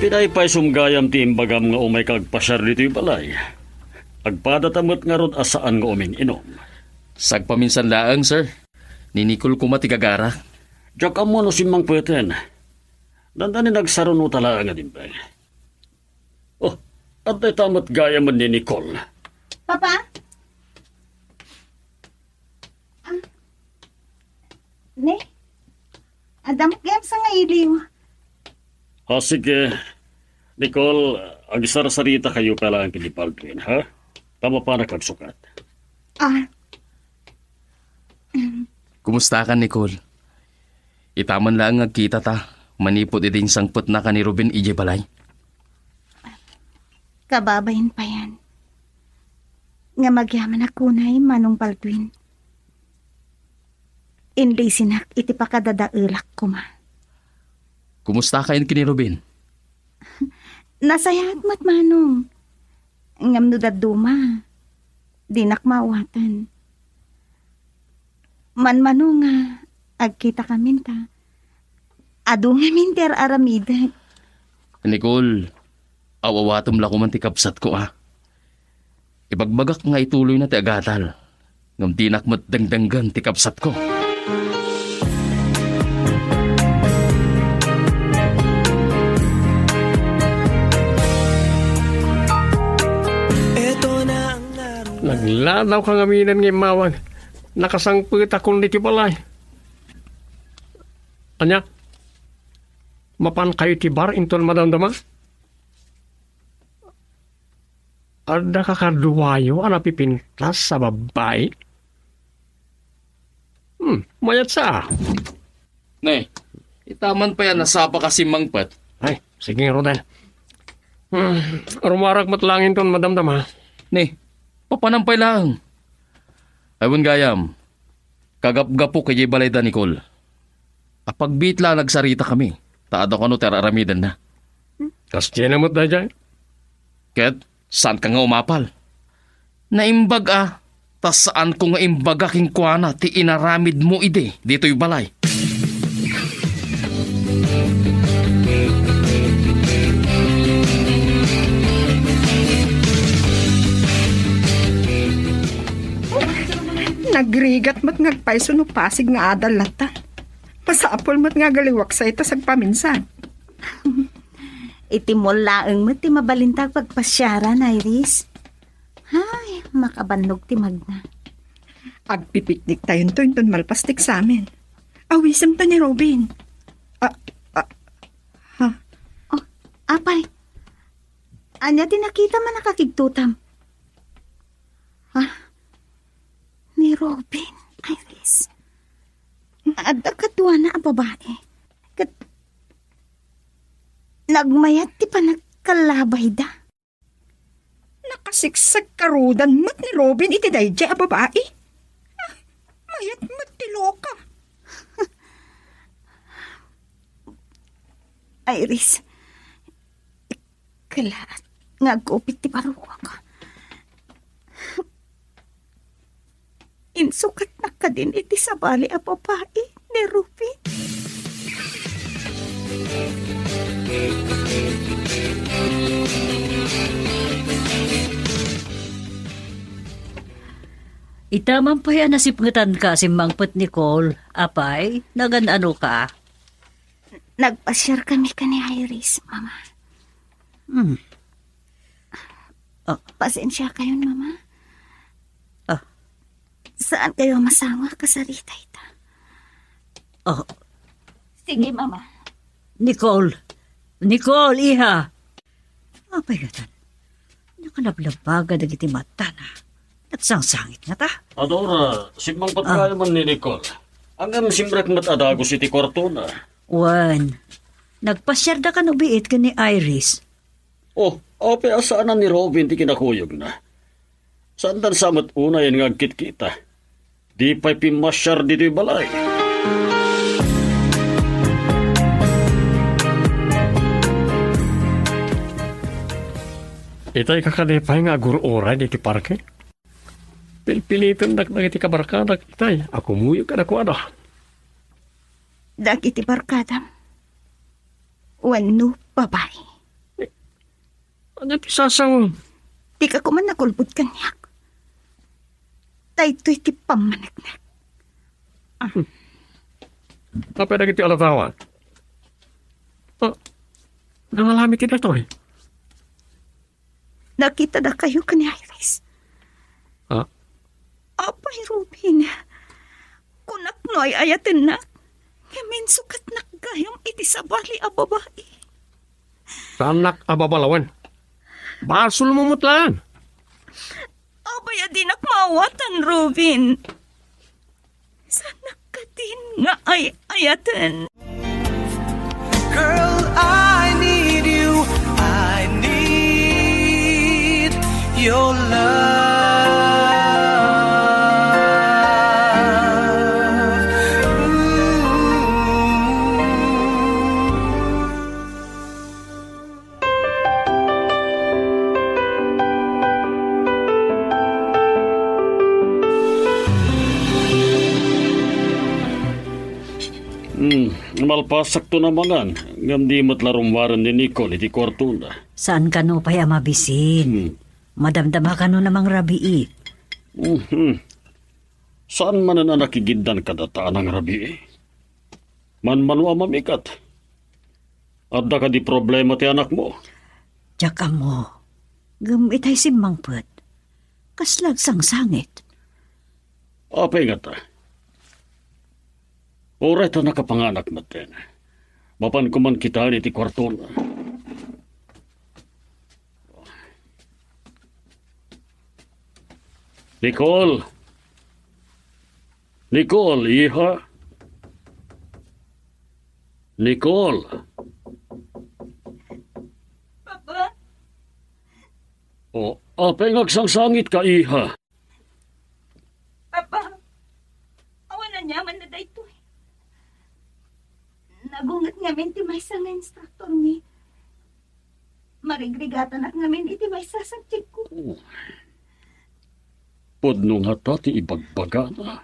Pinaypaysum gayam ti imbagam nga umayka agpasiar ditoy balay. Agpadata met ngarud a saan nga uming-inom. Sagpaminsan laeng, sir. Ni Nicole koma ti gagarak. Diak ammo no simmangpeten. Dandani nagsarunota laeng a dimpeng. Oh, adda ita met gayam ni Nicole. Papa? Ah, ne? Adda met gayam sangailiw. Ah, sige. Nicole, agsarsarita kayo pa lang ken ni Baldwin, ha? Ta mapanak agsukat. Ah. Kumusta ka, Nicole? Ita man laeng nga agkitata, manipud idi insangpetnaka ni Ruben idiay balay. Kababain payen. Nga magyamanak unay, Manong Baldwin. Inlisinak iti pakadadaelak koma. Kumustakayon ken ni Ruben? Nasayaat met, Manong. Ngem no dadduma, dinak maawatan. Manmano nga agkitakamin ta adu ngamin ti ar-aramidek. Nicole, aw-awatem la koma ti kabsatko, a. Ibagbagak nga ituloyna ti agadal, ngem dinak met dengdenggen ti kabsatko. Nagladaw ka ngamin nga immawag. Nakasangpetakon ditoy balay. Ania? Mapankayo iti bar inton madamdama? Adda kakaduayo a napipintas a babbai? Hmm, mayat sa. Ne, itaman pay a nasapa ka simmangpet. Ay, sige, Rodel. Hmm, rumarak met laeng inton madamdama. Ne, papanam pay laeng. Ay, wen gayam, kagapgapok idiay balayda, Nicole. Apagbiit la a nagsaritakami, ta adu kano ti ar-aramidenna. Kasdiay met daydiay. Ket saanka nga umapal? Naimbag a, ta saanko nga imbaga kenkuana ti inaramidmo idi ditoy balay. Nagrigat met nga agpayso no pasig nga adal latta. Masapul met nga agaliwaksa ita sagpaminsan. Iti mall laeng met ti mabalinta a pagpasiaran, Iris. Ay, makabannog ti magna. Agpipikniktayonto inton malpas ti eksamen. Awisemto ni Robin. Ah, ah, ha? Oh, apay. Ania ti nakitam a nakakigtutam? Ha? Ni Robin, Iris. Adda kaduana a babai. Ket nagmayat ti panagkallabayda. Nakasiksek karudan met ni Robin iti daydiay a babai. Ah, mayat met ti loka. Iris, kalaat nga agkupit ti barukak. Insukatnak kadin iti sabali a babai ni Rufin. Ita man pay a nasipngetanka a simmangpet, Nicole, apay, nagan-anoka? Nagpasiarkami ken ni Iris, Mama. Hmm. Ah. Pasensiakayon, Mama. Ah. Saan kayo masawa kasarita ita? Ah. Sige, Mama. Nicole. Nicole, iha. Apay ngatan? Nakalablabaga dagiti matana. Nagsangsangit ngata. Adora, simmangpet Ah. nga man ni Nicole. Ngem simrek met a dagus iti kuartona. Wen, nagpasiarda kano biit ken ni Iris? Oh, apay a saanan ni Robin ti kinakuyogna? Saandan sa met unay nga agkitkita. Di pay pimmasiar ditoy balay. Itay kakadi pay nga agur-uray ditoy parke. Pilpilitendak dagiti kabarkadak itay a kumuyog kadakuada. Dagiti barkadam? Wenno babai? Ania ti sasao? Dika koma nagulbod kaniak. Daytoy ti pammaneknek. Ah. Apay dagiti alatawa? Ah, nangalami ti daytoy? Nakitadakayo ken ni Iris. Ah? Apay, Robin, kunak no ay-ayatennak, ngem insukatnak gayam iti sabali a babai. Saannak a babalawen. Basolmo met laeng. Apay a dinak maawatan, Robin. Saannak kadin nga ay-ayaten. Girl, I need you. I need your love. Ooh. Napasakto na mangan, ngem di met la rummuaren ni Nicole iti kuartona. Saan kano pay a mabisin? Hmm. Madamdama kano na mangrabii? Mhm. Saan manen a nakigiddan kadata a nangrabii? Manmano a mamikat. Adda kadi problema ti anakmo? Diak ammo. Ngem itay simmangpet, kasla agsangsangit. Apay ngata? Uray ta nakapanganak metten. Mapanko man kitaen iti kuartona. Nicole! Nicole, iha? Nicole! Papa? O, apay nga agsangsangitka, iha? Papa, awan aniaman na daytoy. Nagunget ngamin ti maysa nga instruktormi. Marigrigatanak ngamin iti maysa a subjectko. Oh. Pudno ngata ti ibagbagana?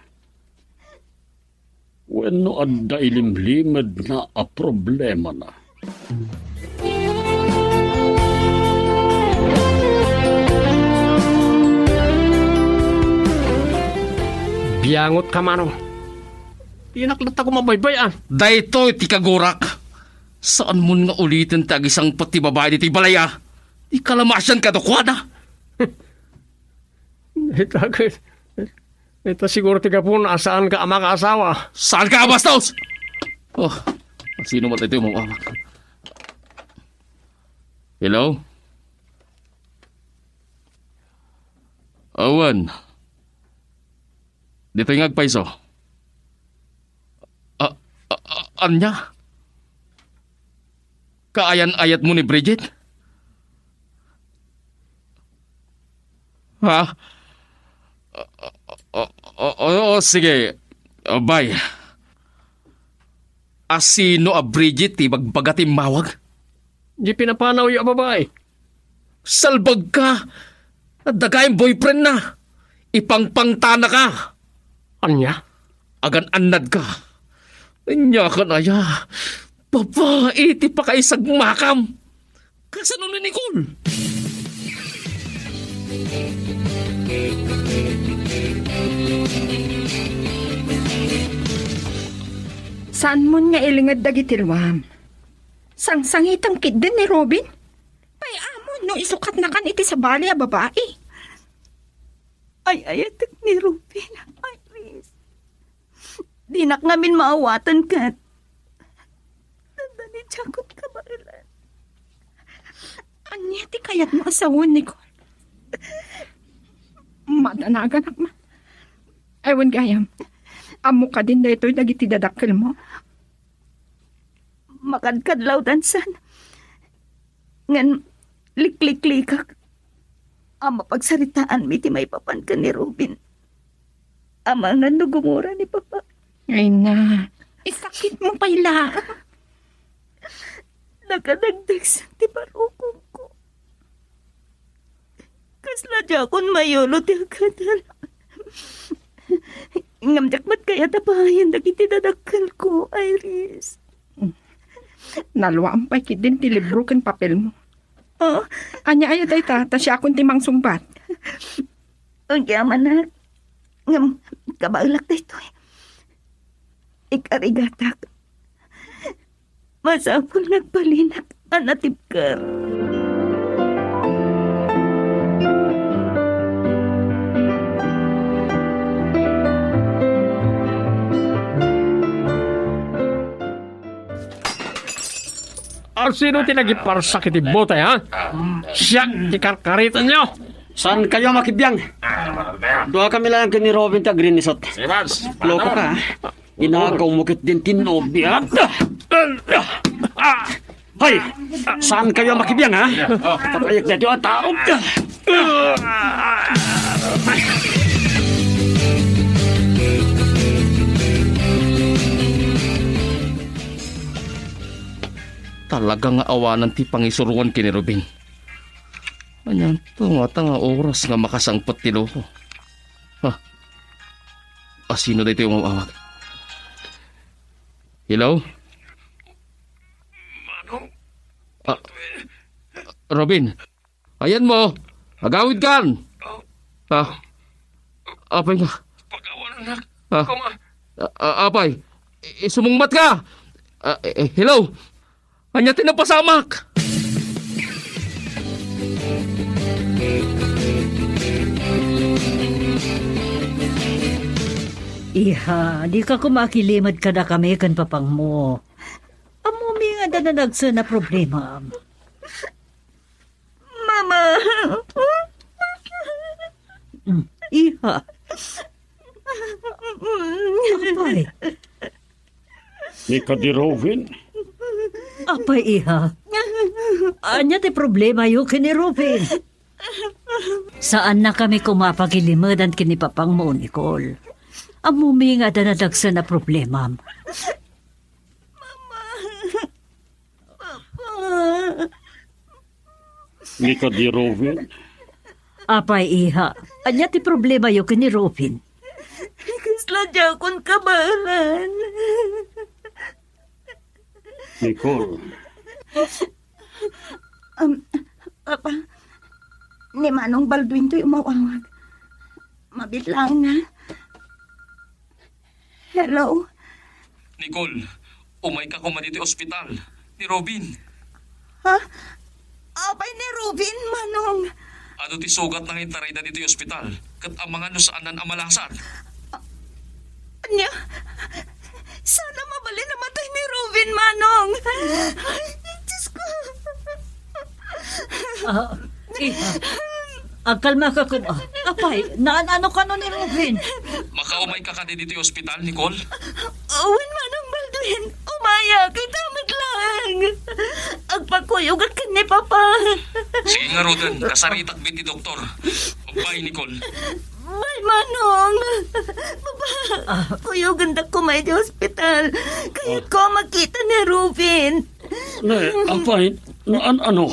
Wenno adda ilimlimedna a problemana? Biangotka, Manong. Dinak latta koma baybay-an. Daytoy ti kagurak. Saanmon nga uliten ti agisangpet ti babai ditoy balay a. Di kalamasian kadakuada. Ita, ita siguro ti gapuna a saanka a makaasawa. Saanka a bastos? Oh, sino man ito yung mawawag? Hello? Awan. Ditoy nga agpayso. A, a, a, ania? Kaayan-ayatmo ni Bridget? Ha? O, o, o, o, sige. O, bye. A sino a Bridget ti bagbaga ti immawag? Di pinapanawyo a babai. Salbagka! Adda gayam boyfriendna! Ipangpangtanaka! Ania? Agan-annadka! Ania kan aya? Babai ti pakaisagmakam! Kasano ni Nicole? Saanmon nga ilinged dagiti ruam. Sangsangitam ketdin ni Robin. Pay amon no isukatnakan iti sabali a babai. Ay-ayatek ni Robin, Iris. Dinak ngamin maawaten ket adda ni Jacob kabaelan. Ania ti kayatmo a sawen, Nicole? Madanaganak man. Ay, wen gayam. Ammo kadin daytoy dagiti dadakkelmo? Makadkadlawdan san. Ngem likliklikak a mapagsaritaanmi ti maipapan ken ni Robin. Amangan no gumura ni Papa. Ay na, isakitmo pay la. Nakadagdagsa ti barukongko. Kasla diakon mayulo ti agadal. Ngem diak met kayat a pahayen dagiti dadakkelko, Iris. Naluam pay ketdin ti libro ken papelmo. Oh? Ania aya dayta, ta siakon ti mangsungbat. Agyamanak. Ngem, kabaelak daytoy. Ikarigatak. Masapul nga agbalinak a natibker. A sino ti nagiparsak iti butay, ha? Siak ti karkaritanyo. Saan kayo makibiang? Dua kami lang ken ni Robin ti agrinisot. Loko ka, ha? Ginagaw mo ket din ti nobia. Ah! Hay! Saan kayo makibiang, ha? Patayek dito at tao. Talaga nga awanan ti pangisuroan ken ni Robin. Anianto ngata nga oras nga makasangpet ti loko? Ha? A sino daytoy umawawag? Hello? Ah, Robin, ayanmo, agawidkan. Ah, apay nga. Pagawan, anak. Ah, Koma. Ah, apay, i-, sumungbat ka. Ah, eh, eh, hello? Ania ti napasamak? Iha, dika koma akilimed kadakami ken papangmo. Ammomi nga adda nadagsen a problema. Mama! Mm, iha. Apay. Ni kadi Robin? Apay, iha. Ania ti problemayo ken ni Robin? Saannakami koma a pakilimedan ken ni papangmo, Nicole. Ammomi nga adda nadagsen a problemam. Mama! Papa! Ni kadi Robin? Apay, iha, ania ti problemayo ken ni Robin? Kasla diakon kabaelan. Nicole. Um, Papa, ni Manong Baldwin toy umawawag. Mabiit laeng, ha? Hello? Nicole, umayka koma ditoy ospital. Ni Robin. Ha? Apay ni Robin, Manong? Adu ti sugatna nga intarayda ditoy ospital, ket amangan no saannan a malasat. Ania? Saan a mabalin a matay ni Robin, Manong? Ay, Diyos ko. Ah, eh, ah, agkalmaka koma. Apay, naan-ano kano ni Robin? Makaumayka kadi ditoy ospital, Nicole? Wen, Manong Baldwin, umayak, ita met laeng. Agpakuyogak ken ni Papa. Sige ngaruden, kasaritak met ti doktor. Bye, Nicole. Bye, Manong. Papa, ah, kuyogendak koma idiay ospital. Kayatko a makita ni Robin. Ne, apay, naan-ano?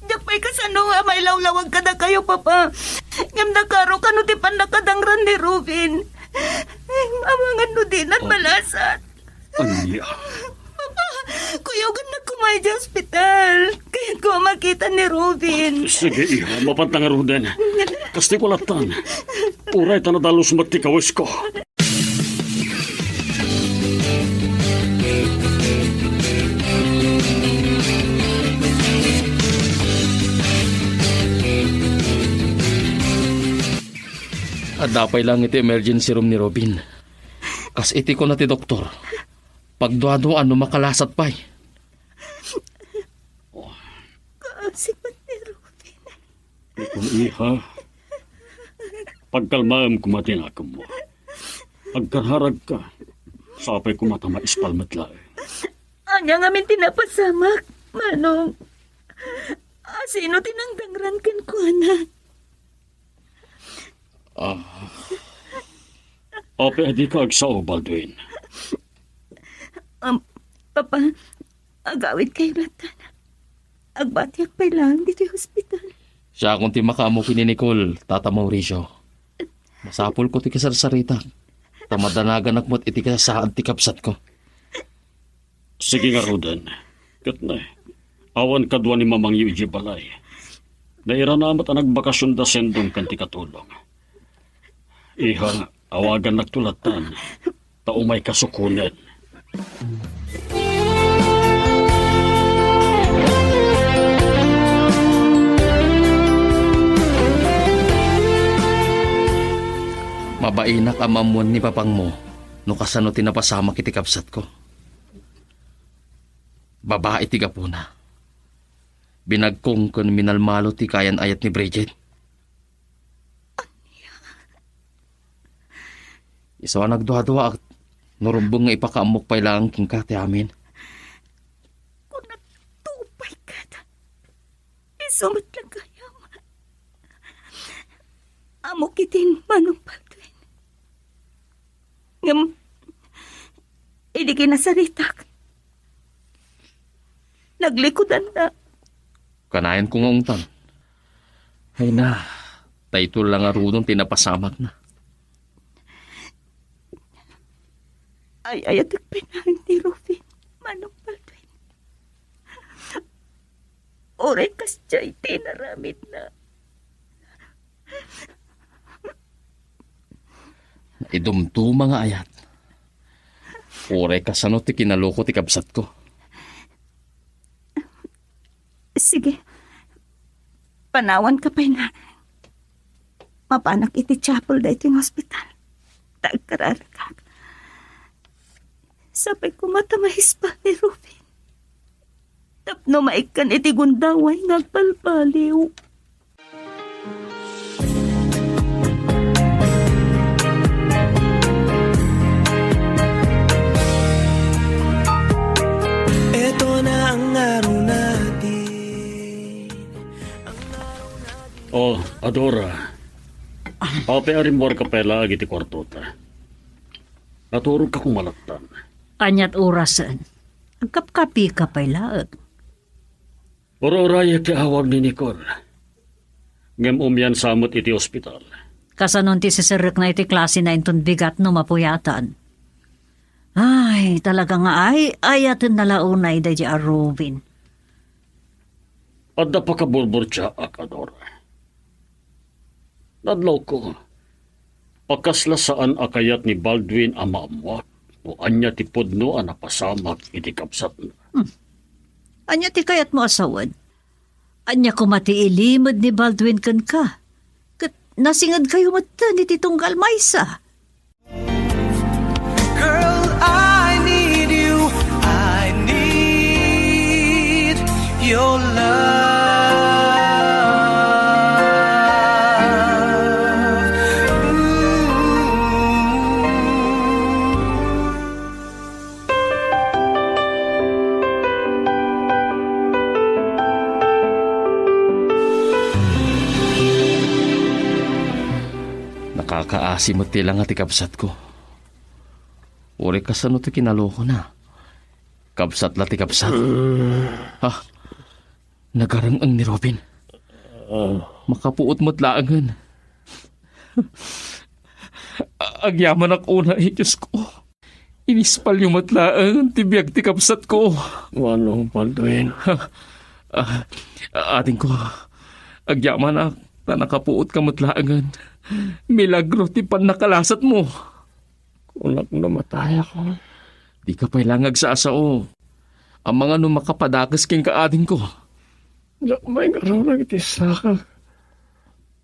Diak pay kasano nga mailawlawag kadakayo, Papa. Ngem nakarok no ti pannakadangran ni Robin. Amangan no dinan malasat. Ania? Papa, kuyogennak koma idiay ospital. Kayatko a makita ni Robin. Sige, iha, mapanta ngaruden. Kasta ko lattan. Uray ta nadalus met ti kawisko. Adda pay laeng iti emergency room ni Robin. Kas iti kuna ti doktor, pagduaduaan no makalasat pay. Kaasi met ni Robin. Iha, pagkalmaem koma ti nakemmo. Agkarharagka, sapay koma ta maispal met laeng. Ania ngamin ti napasamak, Manong? Asino ti nangdangran kenkuana? Ah. Apay a dika agsao, Baldwin? Um, Papa, agawidkayo lattan. Agbatiak pay laeng ditoy ospital. Siakon ti makaammo ken ni Nicole, Tata Mauricio. Masapulko ti kasarsaritak, ta madanaganak met iti kasasaad ti kabsatko. Sige ngaruden. Ket ne, awan kadua ni mamangyo idiay balay. Nairana met a nagbakasionda Sendong ken ti katulong. Iha, awagannakto lattan, ta umayka sukonen. Mabainak a maammoan ni papangmo no kasano ti napasamak iti kabsatko. Babai ti gapuna. Binagkong ken minalmalo ti kayan-ayat ni Bridget. Isu a nagduaduaak no rumbeng nga ipakaammok pay laeng kenka ti amin. Kunak, tupay ket. Isu met la gayam. Ammok iti Manong Baldwin. Ngem, idi kinasaritak, naglikudanna. Kanayon ko nga ungtan. Ay na, daytoy la ngaruden ti napasamakna. Ay-ayatek pay laeng ni Robin, Manong Baldwin. Uray kasdiay ti inaramidna. Naidumduma nga ayat. Uray kasano ti kinaloko ti kabsatko. Sige. Panawanka pay na. Mapanak iti chapel daytoy nga ospital. Ta agkararagak. Sapay koma ta mahispa ni Ruben. Tapno maikkan iti gundaway nga agbalbaliw. Eto na ang araw natin. Oh, Adora. Apay a rimmuarka pay laeng iti kuartota? Naturogka koma lattan. Aniat orasen? Agkapkapika pay laeng. Ur-urayek ti awag ni Nicole. Ngem umiansa met iti ospital. Kasanon ti siserrekna iti klasena inton bigat no mapuyatan? Ay, talaga nga ay-ayatenna la unay daydi a Ruben. Adda pakaburburtiaak, Adora. Nadlawko, a kasla saan a kayat ni Baldwin a maammoak no ania ti pudno a napasamak iti kabsatna. Hmm. Ania ti kayatmo a sawen? Ania koma ti ilimed ni Baldwin kenka? Ket nasingedkayo metten iti tunggal maysa. Girl, I need you. I need your love. Ooh. Nakakaasi met ti langa ti kabsatko. Uray kasano ti kinalokona? Kabsat la ti kabsat. Ha? Nagareng-eng ni Ruben. Makapuot met laengen. Agyamanak unay, Diosko. Inispalyo met laeng ti biag ti kabsatko. Manong Baldwin. Ah, adingko, agyamanak ta nakapuotka met laengen. Milagro ti pannakalasatmo. Kunak no matayak. Dika pay la nga agsasao. Amangan no makapadakes kenka, adingko. Diak maikaruar iti saka.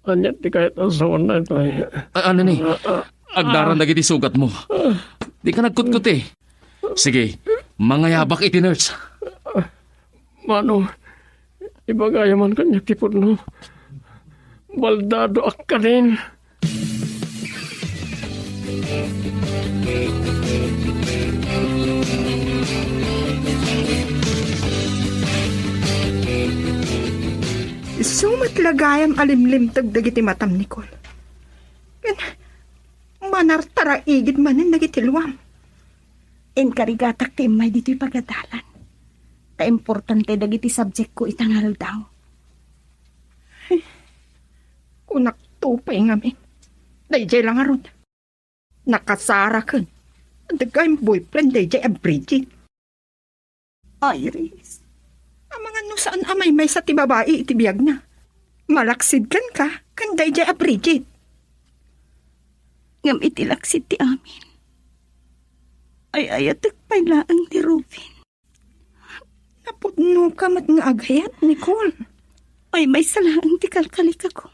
Ania ti kayat a sawen daytoy? A-, ano ni? Ah, ah. Agdaran dagiti sugatmo. Dika nagkutkuti. Sige, mangayabak iti nurse. Mano, ibagayam man kaniak ti pudno. Baldadoak kadin. Isu met la gayam a limlimteg dagiti matam, Nicole. Ken manartaraigid manen dagiti luam. Inkarigatak ti immay ditoy pagadalan. Ta importante dagiti subjectko ita nga aldaw. Kunakto pay ngamin. Daydiay la ngarud. Nakasaraken. Adda gayam boyfriend daydiay a Bridget. Iris, amangan no saan a maymaysa ti babai iti biagna. Malaksid kenka ken daydiay a Bridget. Ngem iti laksid ti amin, ay-ayatek pay laeng ni Ruben. Napudnoka met nga agayat, Nicole. Maymaysa laeng ti kalkalikaguma.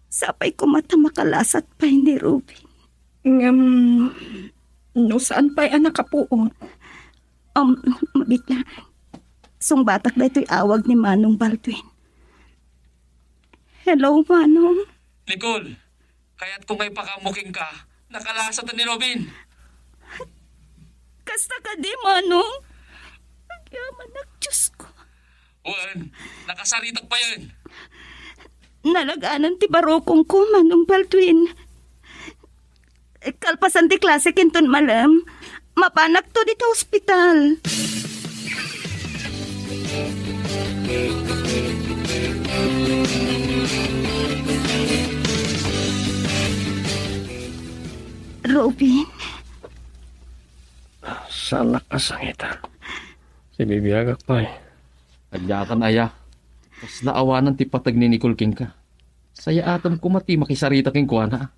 Sapay koma ta makalasat pay ni Ruben. Ngem, no saan pay a nakapuot? Um, mabiit lang. Sungbatak daytoy awag ni Manong Baldwin. Hello, Manong. Nicole, kayatko nga ipakaammo kenka, nakalasat ni Ruben. Kasta kadi, Manong? Agyamanak, Diosko. Wen, nakasaritak payen. Nalaganan ti barukongko, Manong Baldwin. Kalpasan ti klase kinton malem, mapanakto dita ospital. Ruben? Saanak a sangita. Sibibiagak pay. Ania kan aya? Kasla awanan ti pateg ni Nicole kenka. Sayaatem koma ti makisarita kenkuana.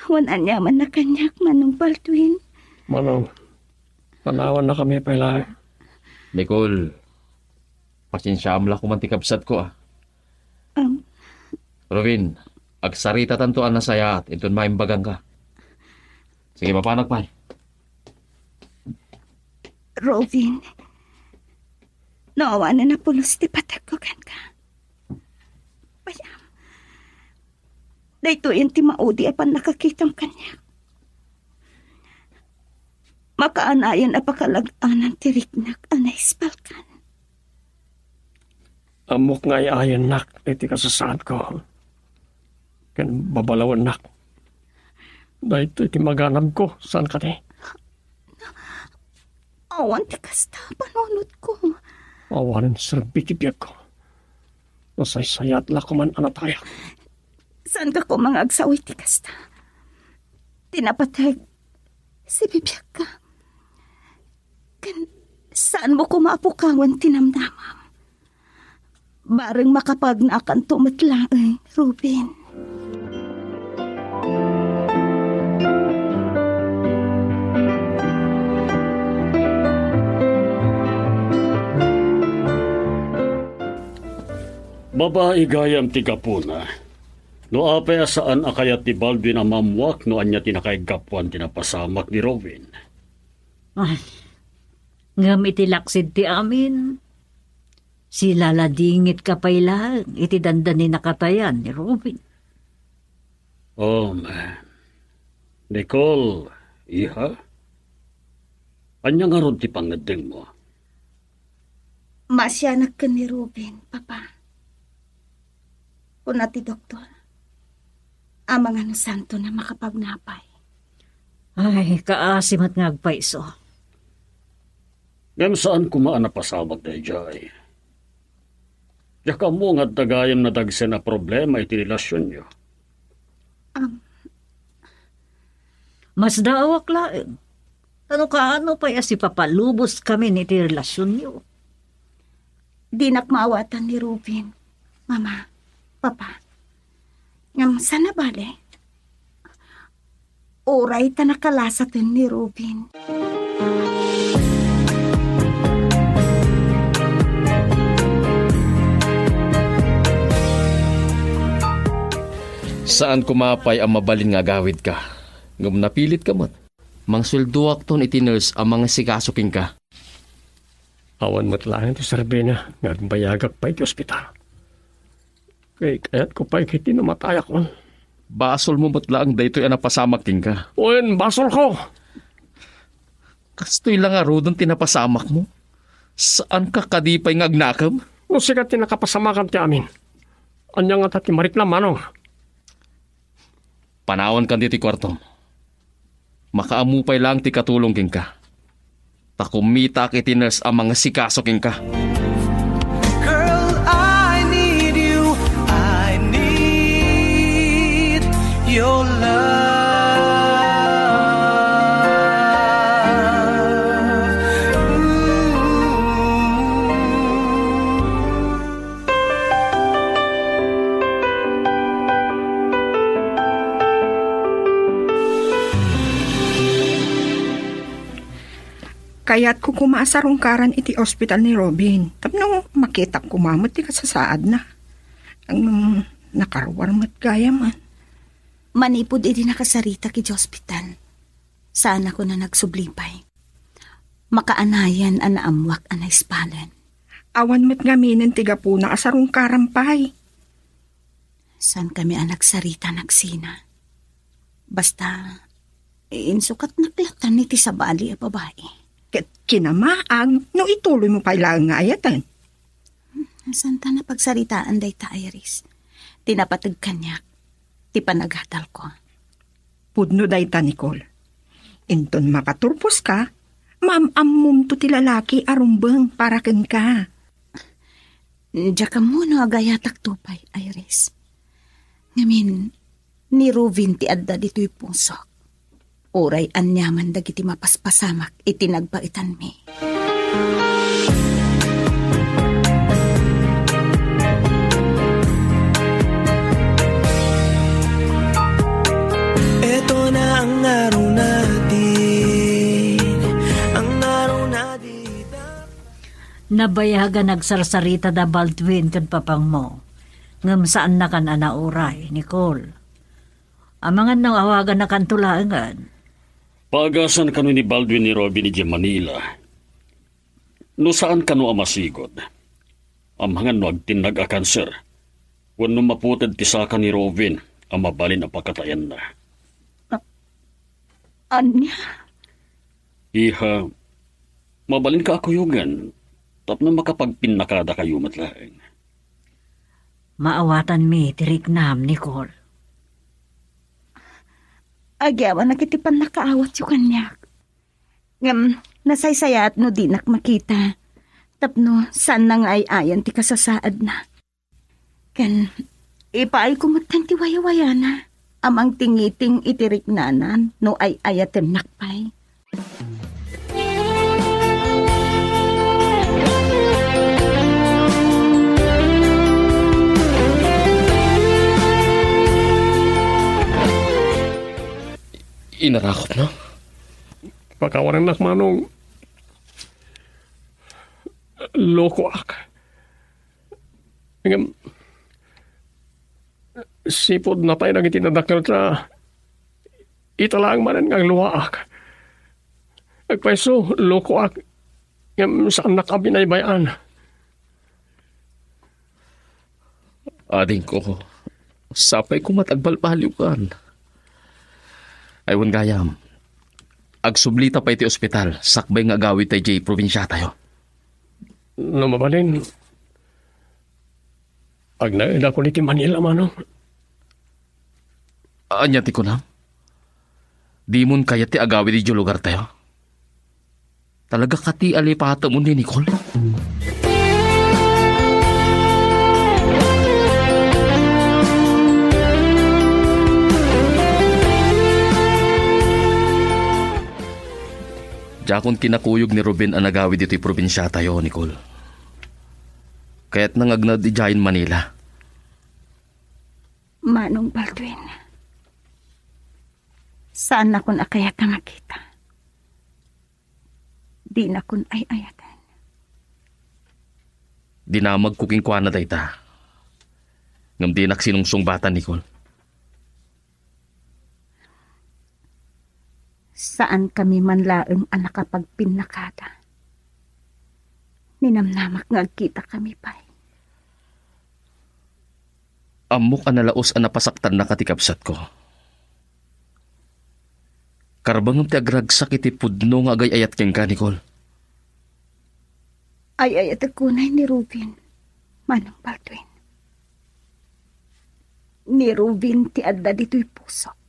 Awan aniamanna kaniak, Manong Baldwin. Manong, panawannakami pay laeng. Nicole, pasensiaam la koma ti kabsatko, a. Am. Robin, agsaritatanto a nasayaat inton maimbagangka. Sige, mapanak pay. Robin, no awanen a pulos ti pategko kenka, payam, daytoyen ti maudi a pannakakitam kaniak. Makaanayan a pakalag-anan ti riknak a naispalkan. Ammok nga ay-ayannak iti kasasaadko ken babalawennak. Daytoy ti maganabko, saan kadi? Awan ti kasta a panunotko. Awanen serbi ti biagko. Nasaysayaat la koman a natayak. Saanka koma nga agsao iti kasta? Ti napateg, sibibiagka. Ken saanmo koma a pukawen ti namnamam. Bareng makapagnakanto met laeng, Ruben. Babai gayam ti gapuna. No apay a saan a kayat ni Baldwin a maammuak no ania ti nakaiggapuan ti napasamak ni Robin? Ay, ngem iti laksid ti amin, silaladingitka pay laeng iti dandani nakatayan ni Robin. Um, Nicole, iha? Ania ngarud ti pangngeddengmo? Maasianak ken ni Ruben, Papa. Kuna ti doktor, amangan no saanton a makapagnapay. Ay, kaasi met nga agpayso. Ngem saan koma a napasamak daydiay. Diak ammo nga adda gayam nadagsen a problema iti relasionyo. Am. Masdaawak laeng. Tano kaano pay a sipapalubos kami iti relasionyo? Dinak maawatan ni Ruben, Mama, Papa. Ngem saan a bale? Uray ta nakalasaten ni Ruben. Saan koma pay a mabalin nga agawidka, ngem napilitka met. Mangsueldoakton iti nurse a mangasikaso kenka. Awan met laeng ti serbina nga agbayagak pay iti ospital. Kay kayatko pay ket ti namatayakon. Basolmo met laeng daytoy a napasamak kenka. Wen, basolko. Kastoy la ngaruden ti napasamakmo. Saanka kadi pay nga agnakem? No sika ti nakapasamak ti amin, ania ngata ti mariknam, manong? Panawankan ditoy kuartom. Makaammo pay laeng ti katulong kenka. Ta kumitaak iti nurse a mangasikaso kenka. Girl, I need you. I need your love. Ooh. Kayatko koma a sarungkaran iti ospital ni Robin tapno makitak koma met ti kasasaadna. Ngem nakaruar met gayam. Manipud idi nakasaritak iti ospital, saanakon a nagsubli pay. Makaanayan a naammuak a naispalen. Awan met ngaminen ti gapuna a sarungkaran pay. Saankami a nagsarita, nagsina. Basta, insukatnak latta iti sabali a babai. Ket kinamaag no ituloymo pay laeng nga ayaten. Saanta a pagsaritaan dayta, Iris. Ti napateg kaniak, ti panagadalko. Pudno dayta, Nicole. Inton makaturposka, maam-ammomto ti lalaki a rumbeng para kenka. Diak ammo no agayatakto pay, Iris. Ngamin, ni Ruvin ti adda ditoy pusok. Uray aniaman dagiti mapaspasamak iti nagbaetanmi. Nabayag a nagsarsarita da Baldwin ken papangmo, ngem saannakan a nauray, Nicole. Amangan no awaganakanto laengen. Paagasan kano ni Baldwin ni Robin idiay Manila. No saan kano a masigud, amangan no agtinnag a kanser, wenno maputed ti saka ni Robin a mabalin a pakatayanna. Ania? Iha, mabalinka a kuyogen tapno makapagpinnakadakayo met laeng. Maawatanmi ti riknam, Nicole. Agyaman a iti pannakaawatyo kaniak. Ngem nasaysayaat no dinak makita, tapno saanna nga ay-ayan ti kasasaadna. Ken ipaayko metten ti wayawayana a mangtingiting iti riknana no ay-ayatennak pay. Inarakop, no? Pakawanennak, Manong. Lokoak. Ngem, sipud natay dagiti nadakkelta, ita laeng manen nga agluaak. Agpayso, lokoak. Ngem, saannak a binaybay-an. Adingko, sapay koma ti agbalbaliwkan. Ay, wen gayam, agsublita pay ti ospital, sakbay nga agawidta idiay probinsiatayo. No mabalin, agnaedakon iti Manila, Manong. Ania ti kunam? Dimon kayat ti agawid idiay lugartayo? Talaga kadi a lipatem ni Nicole? Diakon kinakuyog ni Ruben a nagawid ditoy probinsiatayo, Nicole. Kayatna nga agnaed idiayen Manila. Manong Baldwin, saannakon a kayat a makita. Dinakon ay-ayaten. Dinamagko kenkuana dayta. Ngem dinak sinungsungbatan, Nicole. Saankami man laeng a nakapagpinnakada. Ninamnamak nga agkitakami pay. Ammok a nalaus a napasaktannaka ti kabsatko. Karbengem ti agragsak iti pudno nga agay-ayat kenka, Nicole. Ay-ayatek unay ni Ruben, Manong Baldwin. Ni Ruben ti adda ditoy pusok.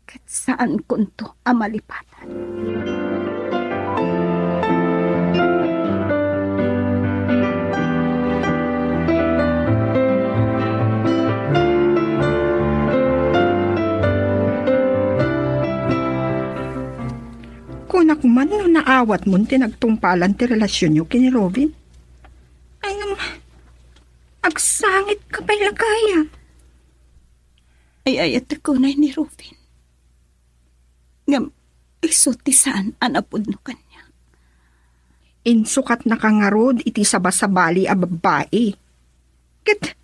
Ket saankonto a malipatan. Kunak man no naawatmon ti nagtungpalan ti relasionyo ken ni Robin. Ay, ngem, agsangitka pay la gayam. Ay-ayatek unay ni Robin. Ngem isu ti saan a napudno kaniak. Insukatnaka ngarud iti sabasabali a babbai. Ket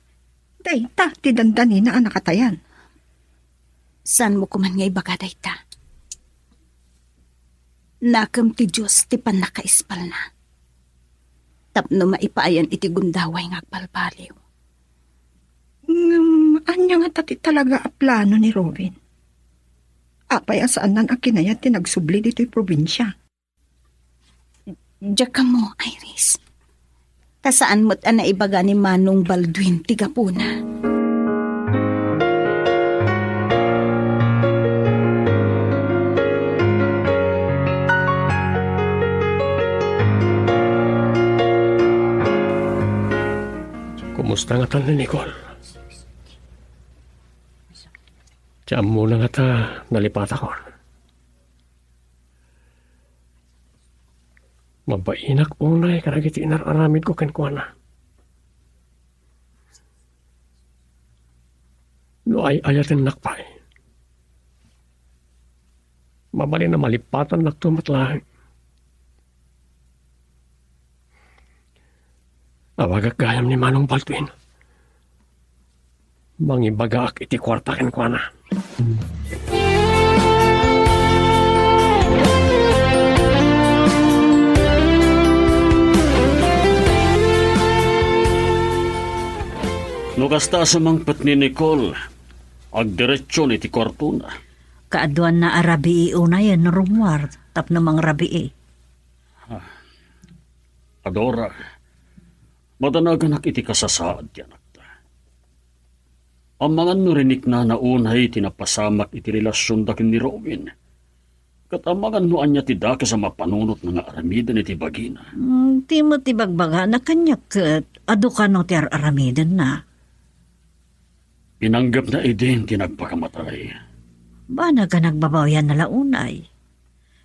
dayta ti dandanina a nakatayan. Saanmo koman nga ibaga dayta? Nakem ti Dios ti pannakaispalna tapno maipaayan iti gundaway nga agbalbaliw. Ngem, ania ngata ti talaga a plano ni Robin? Apay a saannan a kinayat ti nagsubli ditoy probinsia? Diak ammo, Iris. Ta saan met a naibaga ni Manong Baldwin ti gapuna. Kumusta ngata ni Nicole? Ti ammona ngata nalipatakon. Mabainak unay kadagiti inar-aramidko kenkuana. No ay-ayatennak pay, mabalin a malipatannakto met laeng. Awagak gayam ni Manong Baldwin. Mangibagaak iti kuarta kenkuana. No kasta a sumangpet ni Nicole, agdiretsion iti kuartona. Kaaduanna a rabii unayen no rummuar tapno mangrabii. Adora, madanaganak iti kasasaad ti anakta. Amangan no riniknana unay ti napasamak iti relasionda ken ni Robin. Ket amangan no ania ti dakes a mapanunotna nga aramiden iti bagina. Mm, ti met ibagbagana kaniak ket adu kano ti ar-aramidenna. Pinanggepna idin ti nagpakamatay. Banag a nagbabawianna la unay.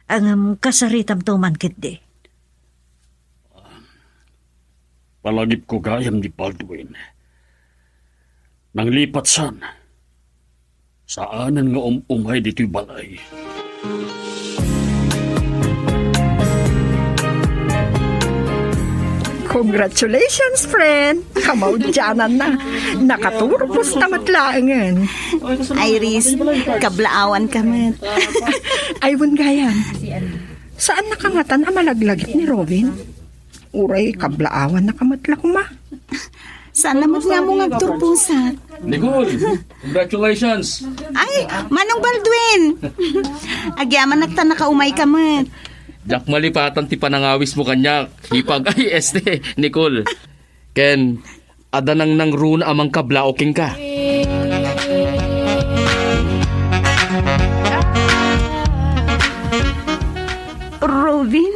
Ngem kasaritamto man ketdi. Palagipko gayam ni Baldwin. Nanglipat san, saanen nga um-umay ditoy balay. Congratulations, friend! Kamaudiananna. Nakaturpos ta met laengen. Iris, kablaawanka met. Ay, wen gayam. Saannaka ngatan a malaglagip ni Robin? Uray kablaawanna ka met la koma. Saan na met nga ammo nga agturposak? Nicole, congratulations! Ay, Manong Baldwin! Agyamanak ta nakaumayka met. Diak malipatan ti panangawismo kaniak, hipag ay este, Nicole. Ken, adda nangnangruna a mangkablaaw kenka. Robin,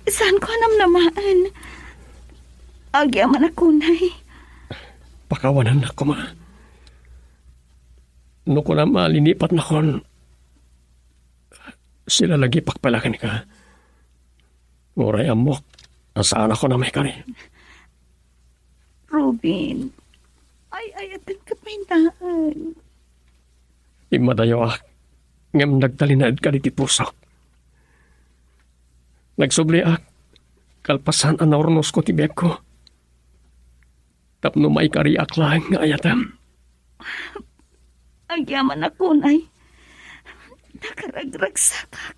saanko a namnamaen. Agyamanak unay. Pakawanennak koma. No kunam a linipatnakon, silalagipak pay la kenka. Uray ammok a saanakon a maikari. Robin, ay-ayatenka pay laeng. Immadayoak, ngem nagtalinaedka ditoy pusok. Nagsubliak, kalpasan a naurnosko ti biagko. Tapno maikariak laeng nga ayatem. Agyamanak unay. Nakaragragsakak.